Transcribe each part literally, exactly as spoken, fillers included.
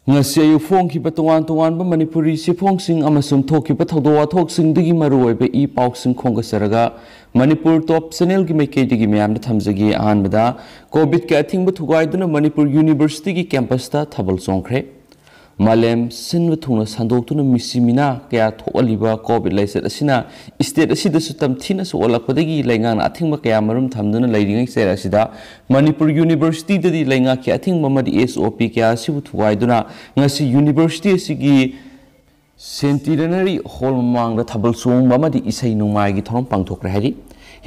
ꯉꯁꯤ ꯑꯌꯨꯛ ꯐꯣꯡꯈꯤꯕ ꯇꯣꯉꯥꯟ ꯇꯣꯉꯥꯟꯕ ꯃꯅꯤꯄꯨꯔꯤ ꯆꯦꯐꯣꯡꯁꯤꯡ ꯑꯃꯁꯨꯡ ꯊꯣꯛꯈꯤꯕ ꯊꯧꯗꯣꯛ ꯋꯥꯊꯣꯛꯁꯤꯡꯗꯒꯤ ꯃꯔꯨꯑꯣꯏꯕ ꯏ ꯄꯥꯎꯁꯤꯡ ꯈꯣꯝꯒꯠꯆꯔꯒ ꯃꯅꯤꯄꯨꯔ ꯇꯣꯞ ꯆꯦꯅꯦꯜꯒꯤ ꯃꯥꯏꯀꯩꯗꯒꯤ ꯃꯌꯥꯝꯗ ꯊꯝꯖꯒꯦ꯫ ꯑꯍꯥꯟꯕꯗ, ꯀꯣꯚꯤꯗꯀꯤ ꯑꯊꯤꯡꯕ ꯊꯨꯒꯥꯏꯗꯨꯅ ꯃꯅꯤꯄꯨꯔ ꯌꯨꯅꯤꯚꯔꯁꯤꯇꯤꯒꯤ ꯀꯦꯝꯄꯁꯇ ꯊꯥꯕꯜ ꯆꯣꯡꯈ꯭ꯔꯦ꯫ ꯃꯥꯂꯦꯝ ꯁꯤꯟꯕ ꯊꯨꯡꯅ ꯁꯟꯗꯣꯛꯇꯨꯅ ꯃꯤꯁꯤ ꯃꯤꯅꯥ ꯀꯌꯥ ꯊꯣꯛꯍꯜꯂꯤꯕ ꯀꯣꯚꯤꯗ ꯂꯥꯏꯆꯠ ꯑꯁꯤꯅ ꯁ꯭ꯇꯦꯠ ꯑꯁꯤꯗꯁꯨ ꯇꯝꯊꯤꯅ ꯁꯣꯛꯍꯜꯂꯛꯄꯗꯒꯤ ꯂꯩꯉꯥꯛꯅ ꯑꯊꯤꯡꯕ ꯀꯌꯥ ꯃꯔꯨꯝ ꯊꯝꯗꯨꯅ ꯂꯩꯔꯤꯉꯩ ꯆꯩꯔꯛ ꯑꯁꯤꯗ ꯃꯅꯤꯄꯨꯔ ꯌꯨꯅꯤꯚꯔꯁꯤꯇꯤꯗꯗꯤ ꯂꯩꯉꯥꯛꯀꯤ ꯑꯊꯤꯡꯕ ꯑꯃꯗꯤ ꯑꯦꯁ ꯑꯣ ꯄꯤ ꯀꯌꯥ ꯑꯁꯤꯕꯨ ꯊꯨꯒꯥꯏꯗꯨꯅ ꯉꯁꯤ ꯌꯨꯅꯤꯚꯔꯁꯤꯇꯤ ꯑꯁꯤꯒꯤ ꯁꯦꯟꯇꯤꯅꯔꯤ ꯍꯣꯜ ꯃꯃꯥꯡꯗ ꯊꯥꯕꯜ ꯆꯣꯡꯕ ꯑꯃꯗꯤ ꯏꯁꯩ ꯅꯣꯡꯃꯥꯏꯒꯤ ꯊꯧꯔꯝ ꯄꯥꯡꯊꯣꯛꯈ꯭ꯔꯦ ꯍꯥꯏꯔꯤ꯫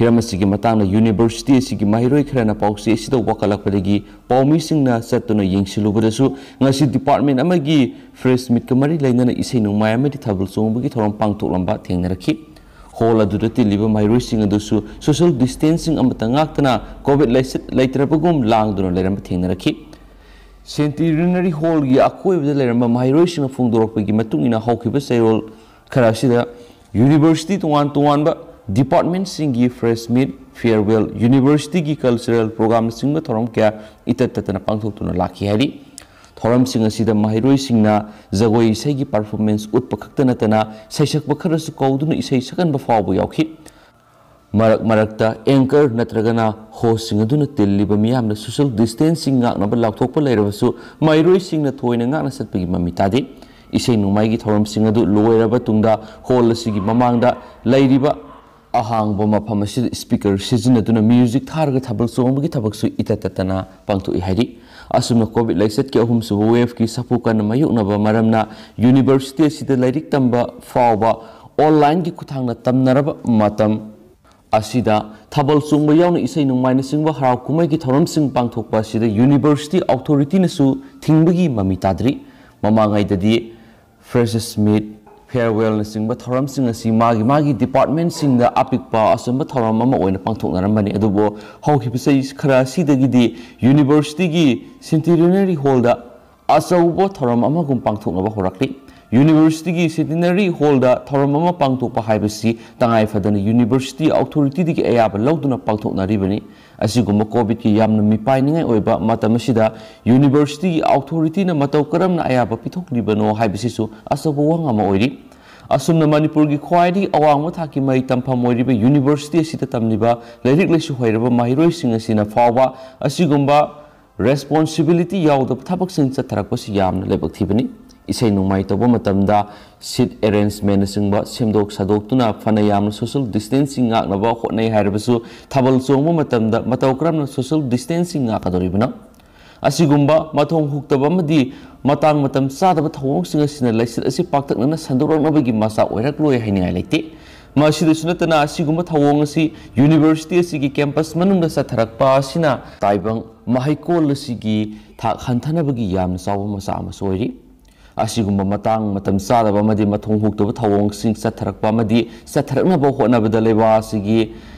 ꯍꯤꯔꯝ ꯑꯁꯤꯒꯤ ꯃꯇꯥꯡꯗ ꯌꯨꯅꯤꯚꯔꯁꯤꯇꯤ ꯑꯁꯤꯒꯤ ꯃꯍꯩꯔꯣꯏ ꯈꯔꯅ ꯄꯥꯎꯆꯦ ꯑꯁꯤꯗ ꯋꯥꯀꯠꯂꯛꯄꯗꯒꯤ ꯄꯥꯎꯃꯤꯁꯤꯡꯅ ꯆꯠꯇꯨꯅ ꯌꯦꯡꯁꯤꯜꯂꯨꯕꯗꯁꯨ ꯉꯁꯤ ꯗꯤꯄꯥꯔꯠꯃꯦꯟ ꯑꯃꯒꯤ ꯐ꯭ꯔꯦꯁ ꯃꯤꯠꯀ ꯃꯔꯤ ꯂꯩꯅꯅ ꯏꯁꯩ ꯅꯣꯡꯃꯥꯏ ꯑꯃꯗꯤ ꯊꯥꯕꯜ ꯆꯣꯡꯕꯒꯤ ꯊꯧꯔꯝ ꯄꯥꯡꯊꯣꯛꯂꯝꯕ ꯊꯦꯡꯅꯔꯛꯈꯤ꯫ ꯍꯣꯜ ꯑꯗꯨꯗ ꯇꯤꯜꯂꯤꯕ ꯃꯍꯩꯔꯣꯏꯁꯤꯡ ꯑꯗꯨꯁꯨ ꯁꯣꯁꯤꯌꯦꯜ ꯗꯤꯁꯇꯦꯟꯁꯤꯡ ꯑꯃꯠꯇ ꯉꯥꯛꯇꯅ ꯀꯣꯚꯤꯗ ꯂꯥꯏꯆꯠ ꯂꯩꯇ꯭ꯔꯕꯒꯨꯝ ꯂꯥꯡꯗꯨꯅ ꯂꯩꯔꯝꯕ ꯊꯦꯡꯅꯔꯛꯈꯤ꯫ ꯁꯦꯟꯇꯤꯅꯔꯤ ꯍꯣꯜꯒꯤ ꯑꯀꯣꯏꯕꯗ ꯂꯩꯔꯝꯕ ꯃꯍꯩꯔꯣꯏꯁꯤꯡꯅ ꯐꯣꯡꯗꯣꯔꯛꯄꯒꯤ ꯃꯇꯨꯡ ꯏꯟꯅ ꯍꯧꯈꯤꯕ ꯆꯌꯣꯜ ꯈꯔ ꯑꯁꯤꯗ ꯌꯨꯅꯤꯚꯔꯁꯤꯇꯤ ꯇꯣꯉꯥꯟ ꯇꯣꯉꯥꯟꯕ ꯗꯤꯄꯥꯔꯠꯃꯦꯟꯁꯤꯡꯒꯤ ꯐ꯭ꯔꯦꯁ ꯃꯤꯠ, ꯐꯤꯌꯔꯋꯦꯜ, ꯌꯨꯅꯤꯚꯔꯁꯤꯇꯤꯒꯤ ꯀꯜꯆꯔꯦꯜ ꯄ꯭ꯔꯣꯒ꯭ꯔꯥꯝꯅꯆꯤꯡꯕ ꯊꯧꯔꯝ ꯀꯌꯥ ꯏꯇꯠ ꯇꯠꯇꯅ ꯄꯥꯡꯊꯣꯛꯇꯨꯅ ꯂꯥꯛꯈꯤ ꯍꯥꯏꯔꯤ꯫ ꯊꯧꯔꯝꯁꯤꯡ ꯑꯁꯤꯗ ꯃꯍꯩꯔꯣꯏꯁꯤꯡꯅ ꯖꯒꯣꯏ ꯏꯁꯩꯒꯤ ꯄꯔꯐꯣꯔꯃꯦꯟꯁ ꯎꯠꯄ ꯈꯛꯇ ꯅꯠꯇꯅ ꯁꯩꯁꯛꯄ ꯈꯔꯁꯨ ꯀꯧꯗꯨꯅ ꯏꯁꯩ ꯁꯛꯍꯟꯕ ꯐꯥꯎꯕ ꯌꯥꯎꯈꯤ꯫ ꯃꯔꯛ ꯃꯔꯛꯇ ꯑꯦꯡꯀꯔ ꯅꯠꯇ꯭ꯔꯒꯅ ꯍꯣꯁꯁꯤꯡ ꯑꯗꯨꯅ ꯇꯤꯜꯂꯤꯕ ꯃꯤꯌꯥꯝꯅ ꯁꯣꯁꯤꯌꯦꯜ ꯗꯤꯁꯇꯦꯟꯁꯤꯡ ꯉꯥꯛꯅꯕ ꯂꯥꯎꯊꯣꯛꯄ ꯂꯩꯔꯕꯁꯨ ꯃꯍꯩꯔꯣꯏꯁꯤꯡꯅ ꯊꯣꯏꯅ ꯉꯥꯛꯅ ꯆꯠꯄꯒꯤ ꯃꯃꯤ ꯇꯥꯗꯦ꯫ ꯏꯁꯩ ꯅꯣꯡꯃꯥꯏꯒꯤ ꯊꯧꯔꯝꯁꯤꯡ ꯑꯗꯨ ꯂꯣꯏꯔꯕ ꯇꯨꯡꯗ ꯍꯣꯜ ꯑꯁꯤꯒꯤ ꯃꯃꯥꯡꯗ ꯂꯩꯔꯤꯕ ꯑꯍꯥꯡꯕ ꯃꯐꯝ ꯑꯁꯤꯗ ꯁ꯭ꯄꯤꯀꯔ ꯁꯤꯖꯤꯟꯅꯗꯨꯅ ꯃ꯭ꯌꯨꯖꯤꯛ ꯊꯥꯔꯒ ꯊꯥꯕꯜ ꯆꯣꯡꯕꯒꯤ ꯊꯕꯛꯁꯨ ꯏꯇꯠ ꯇꯠꯇꯅ ꯄꯥꯡꯊꯣꯛꯏ ꯍꯥꯏꯔꯤ꯫ ꯑꯁꯨꯝꯅ ꯀꯣꯚꯤꯗ ꯂꯥꯏꯆꯠꯀꯤ ꯑꯍꯨꯝꯁꯨꯕ ꯋꯦꯚꯀꯤ ꯁꯥꯐꯨ ꯀꯟꯅ ꯃꯥꯌꯣꯛꯅꯕ ꯃꯔꯝꯅ ꯌꯨꯅꯤꯚꯔꯁꯤꯇꯤ ꯑꯁꯤꯗ ꯂꯥꯏꯔꯤꯛ ꯇꯝꯕ ꯐꯥꯎꯕ ꯑꯣꯟꯂꯥꯏꯟꯒꯤ ꯈꯨꯠꯊꯥꯡꯗ ꯇꯝꯅꯔꯕ ꯃꯇꯝ ꯑꯁꯤꯗ ꯊꯥꯕꯜ ꯆꯣꯡꯕ ꯌꯥꯎꯅ ꯏꯁꯩ ꯅꯣꯡꯃꯥꯏꯅꯆꯤꯡꯕ ꯍꯔꯥꯎ ꯀꯨꯝꯍꯩꯒꯤ ꯊꯧꯔꯝꯁꯤꯡ ꯄꯥꯡꯊꯣꯛꯄ ꯑꯁꯤꯗ ꯌꯨꯅꯤꯚꯔꯁꯤꯇꯤ ꯑꯣꯊꯣꯔꯤꯇꯤꯅꯁꯨ ꯊꯤꯡꯕꯒꯤ ꯃꯃꯤ ꯇꯥꯗ꯭ꯔꯤ꯫ ꯃꯃꯥꯡꯉꯩꯗꯗꯤ ꯐ꯭ꯔꯦꯁꯔꯁ ꯃꯤꯠ, ꯐꯤꯌꯔꯋꯦꯜꯅꯆꯤꯡꯕ ꯊꯧꯔꯝꯁꯤꯡ ꯑꯁꯤ ꯃꯥꯒꯤ ꯃꯥꯒꯤ ꯗꯤꯄꯥꯔꯠꯃꯦꯟꯁꯤꯡꯗ ꯑꯄꯤꯛꯄ ꯑꯆꯝꯕ ꯊꯧꯔꯝ ꯑꯃ ꯑꯣꯏꯅ ꯄꯥꯡꯊꯣꯛꯅꯔꯝꯕꯅꯤ꯫ ꯑꯗꯨꯕꯨ ꯍꯧꯈꯤꯕ ꯆꯍꯤ ꯈꯔ ꯑꯁꯤꯗꯒꯤꯗꯤ ꯌꯨꯅꯤꯚꯔꯁꯤꯇꯤꯒꯤ ꯁꯦꯟꯇꯤꯅꯔꯤ ꯍꯣꯜꯗ ꯑꯆꯧꯕ ꯊꯧꯔꯝ ꯑꯃꯒꯨꯝ ꯄꯥꯡꯊꯣꯛꯅꯕ ꯍꯧꯔꯛꯂꯤ꯫ ꯌꯨꯅꯤꯚꯔꯁꯤꯇꯤꯒꯤ ꯁꯦꯟꯇꯤꯅꯔꯤ ꯍꯣꯜꯗ ꯊꯧꯔꯝ ꯑꯃ ꯄꯥꯡꯊꯣꯛꯄ ꯍꯥꯏꯕꯁꯤ ꯇꯉꯥꯏ ꯐꯗꯅ ꯌꯨꯅꯤꯚꯔꯁꯤꯇꯤ ꯑꯣꯊꯣꯔꯤꯇꯤꯗꯒꯤ ꯑꯌꯥꯕ ꯂꯧꯗꯨꯅ ꯄꯥꯡꯊꯣꯛꯅꯔꯤꯕꯅꯤ꯫ ꯑꯁꯤꯒꯨꯝꯕ ꯀꯣꯚꯤꯗꯀꯤ ꯌꯥꯝꯅ ꯃꯤꯄꯥꯏꯅꯤꯡꯉꯥꯏ ꯑꯣꯏꯕ ꯃꯇꯝ ꯑꯁꯤꯗ ꯌꯨꯅꯤꯚꯔꯁꯤꯇꯤꯒꯤ ꯑꯣꯊꯣꯔꯤꯇꯤꯅ ꯃꯇꯧ ꯀꯔꯝꯅ ꯑꯌꯥꯕ ꯄꯤꯊꯣꯛꯂꯤꯕꯅꯣ ꯍꯥꯏꯕꯁꯤꯁꯨ ꯑꯆꯧꯕ ꯋꯥꯍꯪ ꯑꯃ ꯑꯣꯏꯔꯤ꯫ ꯑꯁꯨꯝꯅ ꯃꯅꯤꯄꯨꯔꯒꯤ ꯈ꯭ꯋꯥꯏꯗꯒꯤ ꯑꯋꯥꯡꯕ ꯊꯥꯛꯀꯤ ꯃꯍꯩ ꯇꯝꯐꯝ ꯑꯣꯏꯔꯤꯕ ꯌꯨꯅꯤꯚꯔꯁꯤꯇꯤ ꯑꯁꯤꯗ ꯇꯝꯂꯤꯕ ꯂꯥꯏꯔꯤꯛ ꯂꯥꯏꯁꯨ ꯍꯩꯔꯕ ꯃꯍꯩꯔꯣꯏꯁꯤꯡ ꯑꯁꯤꯅ ꯐꯥꯎꯕ ꯑꯁꯤꯒꯨꯝꯕ ꯔꯦꯁꯄꯣꯟꯁꯤꯕꯤꯂꯤꯇꯤ ꯌꯥꯎꯗꯕ ꯊꯕꯛꯁꯤꯡ ꯆꯠꯊꯔꯛꯄꯁꯤ ꯌꯥꯝꯅ ꯂꯥꯏꯕꯛ ꯊꯤꯕꯅꯤ꯫ ꯏꯁꯩ ꯅꯣꯡꯃꯥꯏ ꯇꯧꯕ ꯃꯇꯝꯗ ꯁꯤꯠ ꯑꯦꯔꯦꯟꯖꯃꯦꯟꯅꯆꯤꯡꯕ ꯁꯦꯝꯗꯣꯛ ꯁꯥꯗꯣꯛꯇꯨꯅ ꯐꯅ ꯌꯥꯝꯅ ꯁꯣꯁꯤꯌꯦꯜ ꯗꯤꯁꯇꯦꯟꯁꯤꯡ ꯉꯥꯛꯅꯕ ꯍꯣꯠꯅꯩ ꯍꯥꯏꯔꯕꯁꯨ, ꯊꯥꯕꯜ ꯆꯣꯡꯕ ꯃꯇꯝꯗ ꯃꯇꯧ ꯀꯔꯝꯅ ꯁꯣꯁꯤꯌꯦꯜ ꯗꯤꯁꯇꯦꯟꯁꯤꯡ ꯉꯥꯛꯀꯗꯧꯔꯤꯕꯅꯣ? ꯑꯁꯤꯒꯨꯝꯕ ꯃꯊꯣꯡ ꯍꯨꯛꯇꯕ ꯑꯃꯗꯤ ꯃꯇꯥꯡ ꯃꯇꯝ ꯆꯥꯗꯕ ꯊꯧꯑꯣꯡꯁꯤꯡ ꯑꯁꯤꯅ ꯂꯥꯏꯆꯠ ꯑꯁꯤ ꯄꯥꯛꯇꯛꯅꯅ ꯁꯟꯗꯣꯔꯛꯅꯕꯒꯤ ꯃꯆꯥꯛ ꯑꯣꯏꯔꯛꯂꯣꯏ ꯍꯥꯏꯅꯤꯡꯉꯥꯏ ꯂꯩꯇꯦ꯫ ꯃꯁꯤꯗꯁꯨ ꯅꯠꯇꯅ, ꯑꯁꯤꯒꯨꯝꯕ ꯊꯧꯑꯣꯡ ꯑꯁꯤ ꯌꯨꯅꯤꯚꯔꯁꯤꯇꯤ ꯑꯁꯤꯒꯤ ꯀꯦꯝꯄꯁ ꯃꯅꯨꯡꯗ ꯆꯠꯊꯔꯛꯄ ꯑꯁꯤꯅ ꯇꯥꯏꯕꯪ ꯃꯍꯩꯀꯣꯜ ꯑꯁꯤꯒꯤ ꯊꯥꯛ ꯍꯟꯊꯅꯕꯒꯤ ꯌꯥꯝꯅ ꯆꯥꯎꯕ ꯃꯆꯥꯛ ꯑꯃꯁꯨ ꯑꯣꯏꯔꯤ꯫ ꯑꯁꯤꯒꯨꯝꯕ ꯃꯇꯥꯡ ꯃꯇꯝ ꯆꯥꯗꯕ ꯑꯃꯗꯤ ꯃꯊꯣꯡ ꯍꯨꯛꯇꯕ ꯊꯧꯑꯣꯡꯁꯤꯡ ꯆꯠꯊꯔꯛꯄ ꯑꯃꯗꯤ ꯆꯠꯊꯔꯛꯅꯕ ꯍꯣꯠꯅꯕꯗ ꯂꯩꯕꯥꯛ ꯑꯁꯤꯒꯤ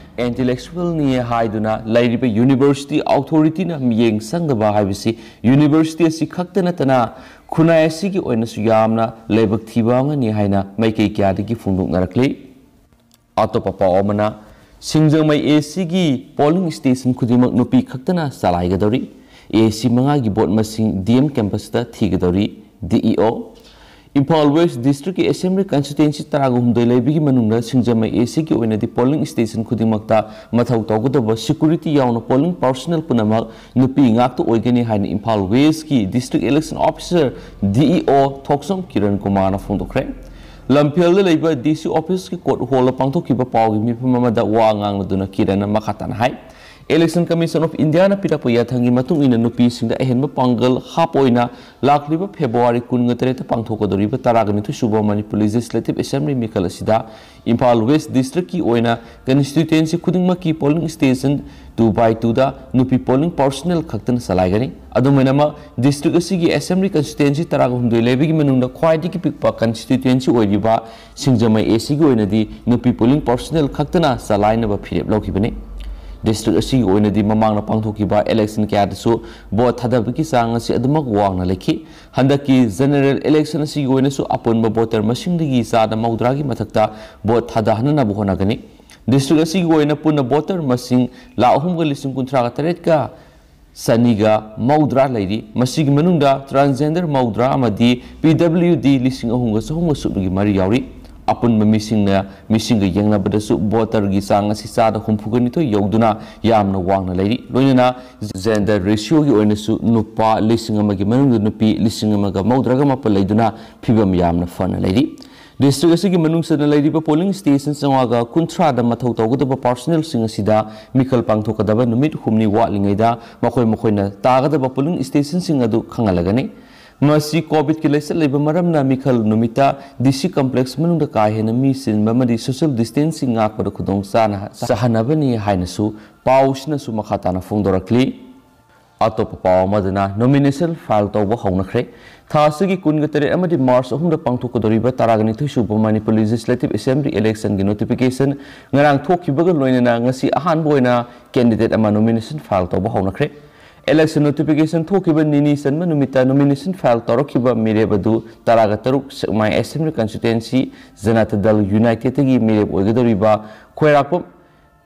ꯏꯟꯇꯦꯂꯦꯛꯆꯨꯋꯦꯜꯅꯤ ꯍꯥꯏꯗꯨꯅ ꯂꯩꯔꯤꯕ ꯌꯨꯅꯤꯚꯔꯁꯤꯇꯤ ꯑꯣꯊꯣꯔꯤꯇꯤꯅ ꯃꯤꯠꯌꯦꯡ ꯆꯪꯗꯕ ꯍꯥꯏꯕꯁꯤ ꯌꯨꯅꯤꯚꯔꯁꯤꯇꯤ ꯑꯁꯤ ꯈꯛꯇ ꯅꯠꯇꯅ ꯈꯨꯟꯅꯥꯏ ꯑꯁꯤꯒꯤ ꯑꯣꯏꯅꯁꯨ ꯌꯥꯝꯅ ꯂꯥꯏꯕꯛ ꯊꯤꯕ ꯑꯃꯅꯤ ꯍꯥꯏꯅ ꯃꯥꯏꯀꯩ ꯀꯌꯥꯗꯒꯤ ꯐꯣꯡꯗꯣꯛꯅꯔꯛꯂꯤ꯫ ꯑꯇꯣꯞꯄ ꯄꯥꯎ ꯑꯃꯅ, ꯁꯤꯡꯖꯃꯩ ꯑꯦ ꯁꯤꯒꯤ ꯄꯣꯂꯤꯡ ꯁ꯭ꯇꯦꯁꯟ ꯈꯨꯗꯤꯡꯃꯛ ꯅꯨꯄꯤ ꯈꯛꯇꯅ ꯆꯂꯥꯏꯒꯗꯧꯔꯤ꯫ ꯑꯦ ꯁꯤ ꯃꯉꯥꯒꯤ ꯚꯣꯠ ꯃꯁꯤꯡ ꯗꯤ ꯑꯦꯝ ꯀꯦꯝꯄꯁꯇ ꯊꯤꯒꯗꯧꯔꯤ꯫ ꯗꯤ ꯏ ꯑꯣ꯫ ꯏꯝꯐꯥꯜ ꯋꯦꯁ ꯗꯤꯁꯇ꯭ꯔꯤꯛꯀꯤ ꯑꯦꯁꯦꯝꯕ꯭ꯂꯤ ꯀꯟꯁꯇꯤꯇ꯭ꯋꯦꯟꯁꯤ ꯇꯔꯥꯒ ꯍꯨꯝꯗꯣꯏ ꯂꯩꯕꯒꯤ ꯃꯅꯨꯡꯗ ꯁꯤꯡꯖꯃꯩ ꯑꯦ ꯁꯤꯒꯤ ꯑꯣꯏꯅꯗꯤ ꯄꯣꯂꯤꯡ ꯁ꯭ꯇꯦꯁꯟ ꯈꯨꯗꯤꯡꯃꯛꯇ ꯃꯊꯧ ꯇꯧꯒꯗꯕ ꯁꯦꯀ꯭ꯌꯨꯔꯤꯇꯤ ꯌꯥꯎꯅ ꯄꯣꯂꯤꯡ ꯄꯥꯔꯁꯣꯅꯦꯜ ꯄꯨꯝꯅꯃꯛ ꯅꯨꯄꯤ ꯉꯥꯛꯇ ꯑꯣꯏꯒꯅꯤ ꯍꯥꯏꯅ ꯏꯝꯐꯥꯜ ꯋꯦꯁꯀꯤ ꯗꯤꯁꯇ꯭ꯔꯤꯛ ꯏꯂꯦꯛꯁꯟ ꯑꯣꯐꯤꯁꯔ, ꯗꯤ ꯏ ꯑꯣ, ꯊꯣꯛꯆꯣꯝ ꯀꯤꯔꯟ ꯀꯨꯃꯥꯔꯅ ꯐꯣꯡꯗꯣꯛꯈ꯭ꯔꯦ꯫ ꯂꯝꯐꯦꯜꯗ ꯂꯩꯕ ꯗꯤ ꯁꯤ ꯑꯣꯐꯤꯁꯀꯤ ꯀꯣꯔꯠ ꯍꯣꯜꯗ ꯄꯥꯡꯊꯣꯛꯈꯤꯕ ꯄꯥꯎꯒꯤ ꯃꯤꯐꯝ ꯑꯃꯗ ꯋꯥ ꯉꯥꯡꯂꯗꯨꯅ ꯀꯤꯔꯟꯅ ꯃꯈꯥ ꯇꯥꯅ ꯍꯥꯏ, ꯏꯂꯦꯛꯁꯟ ꯀꯃꯤꯁꯟ ꯑꯣꯐ ꯏꯟꯗꯤꯌꯥꯅ ꯄꯤꯔꯛꯄ ꯌꯥꯊꯪꯒꯤ ꯃꯇꯨꯡ ꯏꯟꯅ ꯅꯨꯄꯤꯁꯤꯡꯗ ꯑꯍꯦꯟꯕ ꯄꯥꯡꯒꯜ ꯍꯥꯞꯄ ꯑꯣꯏꯅ ꯂꯥꯛꯂꯤꯕ ꯐꯦꯕ꯭ꯔꯨꯋꯥꯔꯤ ꯀꯨꯟꯒ ꯇꯔꯦꯠꯇ ꯄꯥꯡꯊꯣꯛꯀꯗꯧꯔꯤꯕ ꯇꯔꯥꯒ ꯅꯤꯊꯣꯏ ꯁꯨꯕ ꯃꯅꯤꯄꯨꯔ ꯂꯦꯖꯤꯁꯂꯦꯇꯤꯚ ꯑꯦꯁꯦꯝꯕ꯭ꯂꯤ ꯃꯤꯈꯜ ꯑꯁꯤꯗ ꯏꯝꯐꯥꯜ ꯋꯦꯁ ꯗꯤꯁꯇ꯭ꯔꯤꯛꯀꯤ ꯑꯣꯏꯅ ꯀꯟꯁꯇꯤꯇ꯭ꯋꯦꯟꯁꯤ ꯈꯨꯗꯤꯡꯃꯛꯀꯤ ꯄꯣꯂꯤꯡ ꯁ꯭ꯇꯦꯁꯟ ꯇꯨ ꯕꯥꯏ ꯇꯨꯗ ꯅꯨꯄꯤ ꯄꯣꯂꯤꯡ ꯄꯥꯔꯁꯣꯅꯦꯜ ꯈꯛꯇꯅ ꯆꯂꯥꯏꯒꯅꯤ꯫ ꯑꯗꯨꯝ ꯑꯣꯏꯅꯃꯛ, ꯗꯤꯁꯇ꯭ꯔꯤꯛ ꯑꯁꯤꯒꯤ ꯑꯦꯁꯦꯝꯕ꯭ꯂꯤ ꯀꯟꯁꯇꯤꯇ꯭ꯋꯦꯟꯁꯤ ꯇꯔꯥꯒ ꯍꯨꯝꯗꯣꯏ ꯂꯩꯕꯒꯤ ꯃꯅꯨꯡꯗ ꯈ꯭ꯋꯥꯏꯗꯒꯤ ꯄꯤꯛꯄ ꯀꯟꯁꯇꯤꯇ꯭ꯋꯦꯟꯁꯤ ꯑꯣꯏꯔꯤꯕ ꯁꯤꯡꯖꯃꯩ ꯑꯦ ꯁꯤꯒꯤ ꯑꯣꯏꯅꯗꯤ ꯅꯨꯄꯤ ꯄꯣꯂꯤꯡ ꯄꯥꯔꯁꯣꯅꯦꯜ ꯈꯛꯇꯅ ꯆꯂꯥꯏꯅꯕ ꯐꯤꯔꯦꯞ ꯂꯧꯈꯤꯕꯅꯤ꯫ ꯗꯤꯁꯇ꯭ꯔꯤꯛ ꯑꯁꯤꯒꯤ ꯑꯣꯏꯅꯗꯤ ꯃꯃꯥꯡꯗ ꯄꯥꯡꯊꯣꯛꯈꯤꯕ ꯏꯂꯦꯛꯁꯟ ꯀꯌꯥꯗꯁꯨ ꯚꯣꯠ ꯊꯥꯗꯕꯒꯤ ꯆꯥꯡ ꯑꯁꯤ ꯑꯗꯨꯃꯛ ꯋꯥꯡꯅ ꯂꯩꯈꯤ꯫ ꯍꯟꯗꯛꯀꯤ ꯖꯦꯅꯔꯦꯜ ꯏꯂꯦꯛꯁꯟ ꯑꯁꯤꯒꯤ ꯑꯣꯏꯅꯁꯨ ꯑꯄꯨꯟꯕ ꯚꯣꯇꯔ ꯃꯁꯤꯡꯗꯒꯤ ꯆꯥꯗ ꯃꯧꯗ꯭ꯔꯥꯒꯤ ꯃꯊꯛꯇ ꯚꯣꯠ ꯊꯥꯗꯍꯟꯅꯅꯕ ꯍꯣꯠꯅꯒꯅꯤ꯫ ꯗꯤꯁꯇ꯭ꯔꯤꯛ ꯑꯁꯤꯒꯤ ꯑꯣꯏꯅ ꯄꯨꯟꯅ ꯚꯣꯇꯔ ꯃꯁꯤꯡ ꯂꯥꯈ ꯑꯍꯨꯝꯒ ꯂꯤꯁꯤꯡ ꯀꯨꯟꯊ꯭ꯔꯥꯒ ꯇꯔꯦꯠꯀ ꯆꯅꯤꯒ ꯃꯧꯗ꯭ꯔꯥ ꯂꯩꯔꯤ꯫ ꯃꯁꯤꯒꯤ ꯃꯅꯨꯡꯗ transgender ꯃꯧꯗ꯭ꯔꯥ ꯑꯃꯗꯤ P W D ꯂꯤꯁꯤꯡ ꯑꯍꯨꯝꯒ ꯆꯍꯨꯝꯒ ꯁꯨꯞꯅꯒꯤ ꯃꯔꯤ ꯌꯥꯎꯔꯤ꯫ ꯑꯄꯨꯟꯕ ꯃꯤꯁꯤꯡꯅ ꯃꯤꯁꯤꯡꯒ ꯌꯦꯡꯅꯕꯗꯁꯨ ꯚꯣꯇꯔꯒꯤ ꯆꯥꯡ ꯑꯁꯤ ꯆꯥꯗ ꯍꯨꯝꯐꯨꯒ ꯅꯤꯊꯣꯏ ꯌꯧꯗꯨꯅ ꯌꯥꯝꯅ ꯋꯥꯡꯅ ꯂꯩꯔꯤ꯫ ꯂꯣꯏꯅꯅ gender ratio ꯒꯤ ꯑꯣꯏꯅꯁꯨ ꯅꯨꯄꯥ ꯂꯤꯁꯤꯡ ꯑꯃꯒꯤ ꯃꯅꯨꯡꯗ ꯅꯨꯄꯤ ꯂꯤꯁꯤꯡ ꯑꯃꯒ ꯃꯧꯗ꯭ꯔꯥꯒ ꯃꯥꯄꯜ ꯂꯩꯗꯨꯅ ꯐꯤꯕꯝ ꯌꯥꯝꯅ ꯐꯅ ꯂꯩꯔꯤ꯫ ꯗꯤꯁꯇ꯭ꯔꯤꯛ ꯑꯁꯤꯒꯤ ꯃꯅꯨꯡ ꯆꯟꯅ ꯂꯩꯔꯤꯕ polling station ꯆꯥꯝꯃꯉꯥꯒ ꯀꯨꯟꯊ꯭ꯔꯥꯗ ꯃꯊꯧ ꯇꯧꯒꯗꯕ personnel ꯁꯤꯡ ꯑꯁꯤꯗ ꯃꯤꯈꯜ ꯄꯥꯡꯊꯣꯛꯀꯗꯕ ꯅꯨꯃꯤꯠ ꯍꯨꯝꯅꯤ ꯋꯥꯠꯂꯤꯉꯩꯗ ꯃꯈꯣꯏ ꯃꯈꯣꯏꯅ ꯇꯥꯒꯗꯕ polling station ꯁꯤꯡ ꯑꯗꯨ ꯈꯪꯍꯜꯂꯒꯅꯤ꯫ ꯃꯁꯤ COVID ꯀꯤ ꯂꯩꯆꯠ ꯂꯩꯕ ꯃꯔꯝꯅ ꯃꯤꯈꯜ ꯅꯨꯃꯤꯠꯇ D C complex ꯃꯅꯨꯡꯗ ꯀꯥ ꯍꯦꯟꯅ ꯃꯤ ꯆꯤꯟꯕ ꯑꯃꯗꯤ social distancing ꯉꯥꯛꯄꯗ ꯈꯨꯗꯣꯡ ꯆꯥꯅ ꯆꯥꯍꯟꯅꯕꯅꯤ ꯍꯥꯏꯅꯁꯨ ꯄꯥꯎꯁꯤꯅꯁꯨ ꯃꯈꯥ ꯇꯥꯅ ꯐꯣꯡꯗꯣꯔꯛꯂꯤ꯫ ꯑꯇꯣꯞꯄ ꯄꯥꯎ ꯑꯃꯗꯅ nomination file ꯇꯧꯕ ꯍꯧꯅꯈ꯭ꯔꯦ꯫ ꯊꯥ ꯑꯁꯤꯒꯤ ꯀꯨꯟꯒ ꯇꯔꯦꯠ ꯑꯃꯗꯤ March ꯑꯍꯨꯝꯗ ꯄꯥꯡꯊꯣꯛꯀꯗꯧꯔꯤꯕ ꯇꯔꯥꯒ ꯅꯤꯊꯣꯏ ꯁꯨꯕ Manipur Legislative Assembly election ꯒꯤ notification ꯉꯔꯥꯡ ꯊꯣꯛꯈꯤꯕꯒ ꯂꯣꯏꯅꯅ ꯉꯁꯤ ꯑꯍꯥꯟꯕ ꯑꯣꯏꯅ candidate ꯑꯃ nomination file ꯇꯧꯕ ꯍꯧꯅꯈ꯭ꯔꯦ꯫ Election notification ꯊꯣꯛꯈꯤꯕ ꯅꯤꯅꯤ ꯆꯟꯕ ꯅꯨꯃꯤꯠꯇ nomination file ꯇꯧꯔꯛꯈꯤꯕ ꯃꯤꯔꯦꯞ ꯑꯗꯨ ꯇꯔꯥꯒ ꯇꯔꯨꯛ ꯁꯦꯛꯃꯥꯏ Assembly Constituency ꯖꯅꯇꯥ ꯗꯜ United ꯇꯒꯤ ꯃꯤꯔꯦꯞ ꯑꯣꯏꯒꯗꯧꯔꯤꯕ ꯈꯣꯏꯔꯥꯛꯄꯝ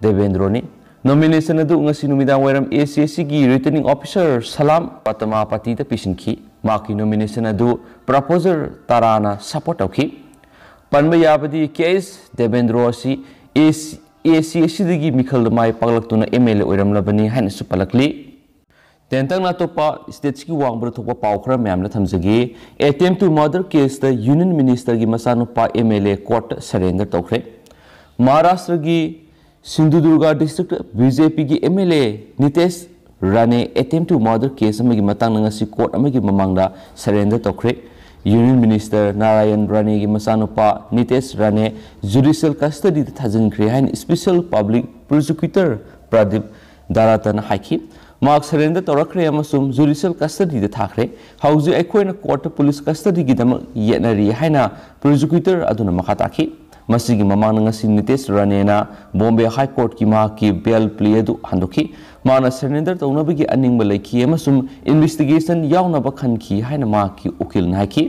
ꯗꯦꯕꯦꯟꯗ꯭ꯔꯣꯅꯤ꯫ Nomination ꯑꯗꯨ ꯉꯁꯤ ꯅꯨꯃꯤꯗꯥꯡ ꯋꯥꯏꯔꯝ A C S C ꯒꯤ Returning Officer ꯁꯂꯥꯝ ꯄꯇꯃꯥꯄꯇꯤꯗ ꯄꯤꯁꯤꯟꯈꯤ꯫ ꯃꯍꯥꯛꯀꯤ nomination ꯑꯗꯨ ꯄ꯭ꯔꯣꯐꯦꯁꯔ ꯇꯔꯥꯅ support ꯇꯧꯈꯤ꯫ ꯄꯟꯕ ꯌꯥꯕꯗꯤ K S ꯗꯦꯕꯦꯟꯗ꯭ꯔꯣ ꯑꯁꯤ A C S C ꯗꯒꯤ ꯃꯤꯈꯜꯗ ꯃꯥꯏ ꯄꯥꯛꯂꯛꯇꯨꯅ M L A ꯑꯣꯏꯔꯝꯂꯕꯅꯤ ꯍꯥꯏꯅꯁꯨ ꯄꯜꯂꯛꯂꯤ꯫ ꯇꯦꯟꯇꯛꯅ ꯑꯇꯣꯞꯄ states ꯀꯤ ꯋꯥꯡꯃꯗ ꯊꯣꯛꯄ ꯄꯥꯎ ꯈꯔ ꯃꯌꯥꯝꯅ ꯊꯝꯖꯒꯦ꯫ Attempt to murder case ꯇ Union Minister ꯒꯤ ꯃꯆꯥꯅꯨꯄꯥ M L A court ꯇ surrender ꯇꯧꯈ꯭ꯔꯦ꯫ ꯃꯍꯥꯔꯥꯁꯇ꯭ꯔꯒꯤ ꯁꯤꯟꯙꯨꯗꯨꯔꯒ district B J P ꯒꯤ M L A ꯅꯤꯇꯦꯁ ꯔꯥꯅꯦ attempt to murder case ꯑꯃꯒꯤ ꯃꯇꯥꯡꯗ ꯉꯁꯤ court ꯑꯃꯒꯤ ꯃꯃꯥꯡꯗ surrender ꯇꯧꯈ꯭ꯔꯦ꯫ Union Minister ꯅꯥꯔꯥꯌꯟ ꯔꯥꯅꯦꯒꯤ ꯃꯆꯥꯅꯨꯄꯥ ꯅꯤꯇꯦꯁ ꯔꯥꯅꯦ judicial custody ꯗ ꯊꯥꯖꯤꯟꯈ꯭ꯔꯦ ꯍꯥꯏꯅ Special Public Prosecutor ꯄ꯭ꯔꯗꯤꯞ ꯗꯥꯔꯥꯇꯅ ꯍꯥꯏꯈꯤ꯫ ꯃꯍꯥꯛ surrender ꯇꯧꯔꯛꯈ꯭ꯔꯦ ꯑꯃꯁꯨꯡ judicial custody ꯗ ꯊꯥꯈ꯭ꯔꯦ꯫ ꯍꯧꯖꯤꯛ ꯑꯩꯈꯣꯏꯅ court ꯇ police custody ꯒꯤꯗꯃꯛ ꯌꯦꯠꯅꯔꯤ ꯍꯥꯏꯅ prosecutor ꯑꯗꯨꯅ ꯃꯈꯥ ꯇꯥꯈꯤ꯫ ꯃꯁꯤꯒꯤ ꯃꯃꯥꯡꯗ ꯉꯁꯤ ꯅꯤꯇꯦꯁ ꯔꯥꯅꯦꯅ Bombay High Court ꯀꯤ ꯃꯍꯥꯛꯀꯤ bail plea ꯑꯗꯨ ꯍꯟꯗꯣꯛꯈꯤ꯫ ꯃꯍꯥꯛꯅ surrender ꯇꯧꯅꯕꯒꯤ ꯑꯅꯤꯡꯕ ꯂꯩꯈꯤ ꯑꯃꯁꯨꯡ investigation ꯌꯥꯎꯅꯕ ꯈꯟꯈꯤ ꯍꯥꯏꯅ ꯃꯍꯥꯛꯀꯤ ꯎꯀꯤꯜꯅ ꯍꯥꯏꯈꯤ꯫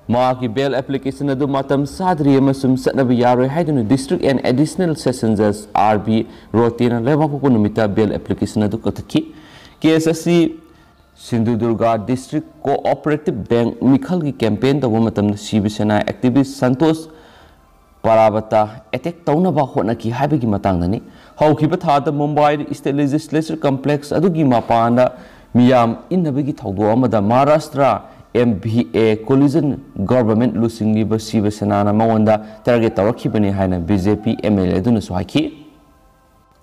ꯃꯍꯥꯛꯀꯤ bail application ꯑꯗꯨ ꯃꯇꯝ ꯆꯥꯗ꯭ꯔꯤ ꯑꯃꯁꯨꯡ ꯆꯠꯅꯕ ꯌꯥꯔꯣꯏ ꯍꯥꯏꯗꯨꯅ District and Additional Session Judge R B Roteꯅ ꯂꯩꯕꯥꯛꯄꯣꯛꯄ ꯅꯨꯃꯤꯠꯇ bail application ꯑꯗꯨ ꯀꯛꯊꯠꯈꯤ꯫ Case ꯑꯁꯤ ꯁꯤꯟꯙꯨꯗꯨꯔꯒ District Cooperative Bank ꯃꯤꯈꯜꯒꯤ campaign ꯇꯧꯕ ꯃꯇꯝꯗ ꯁꯤꯕ ꯁꯦꯅꯥ activist ꯁꯟꯇꯣꯁ ꯄꯥꯔꯥꯕꯇ attack ꯇꯧꯅꯕ ꯍꯣꯠꯅꯈꯤ ꯍꯥꯏꯕꯒꯤ ꯃꯇꯥꯡꯗꯅꯤ꯫ ꯍꯧꯈꯤꯕ ꯊꯥꯗ ꯃꯨꯝꯕꯥꯏꯗ State Legislature Complex ꯑꯗꯨꯒꯤ ꯃꯄꯥꯟꯗ ꯃꯤꯌꯥꯝ ꯏꯟꯅꯕꯒꯤ ꯊꯧꯗꯣꯛ ꯑꯃꯗ Maharashtra M V A coalition government ꯂꯨꯆꯤꯡꯂꯤꯕ ꯁꯤꯕ ꯁꯦꯅꯥꯅ ꯃꯉꯣꯟꯗ target ꯇꯧꯔꯛꯈꯤꯕꯅꯤ ꯍꯥꯏꯅ B J P M L A ꯑꯗꯨꯅꯁꯨ ꯍꯥꯏꯈꯤ꯫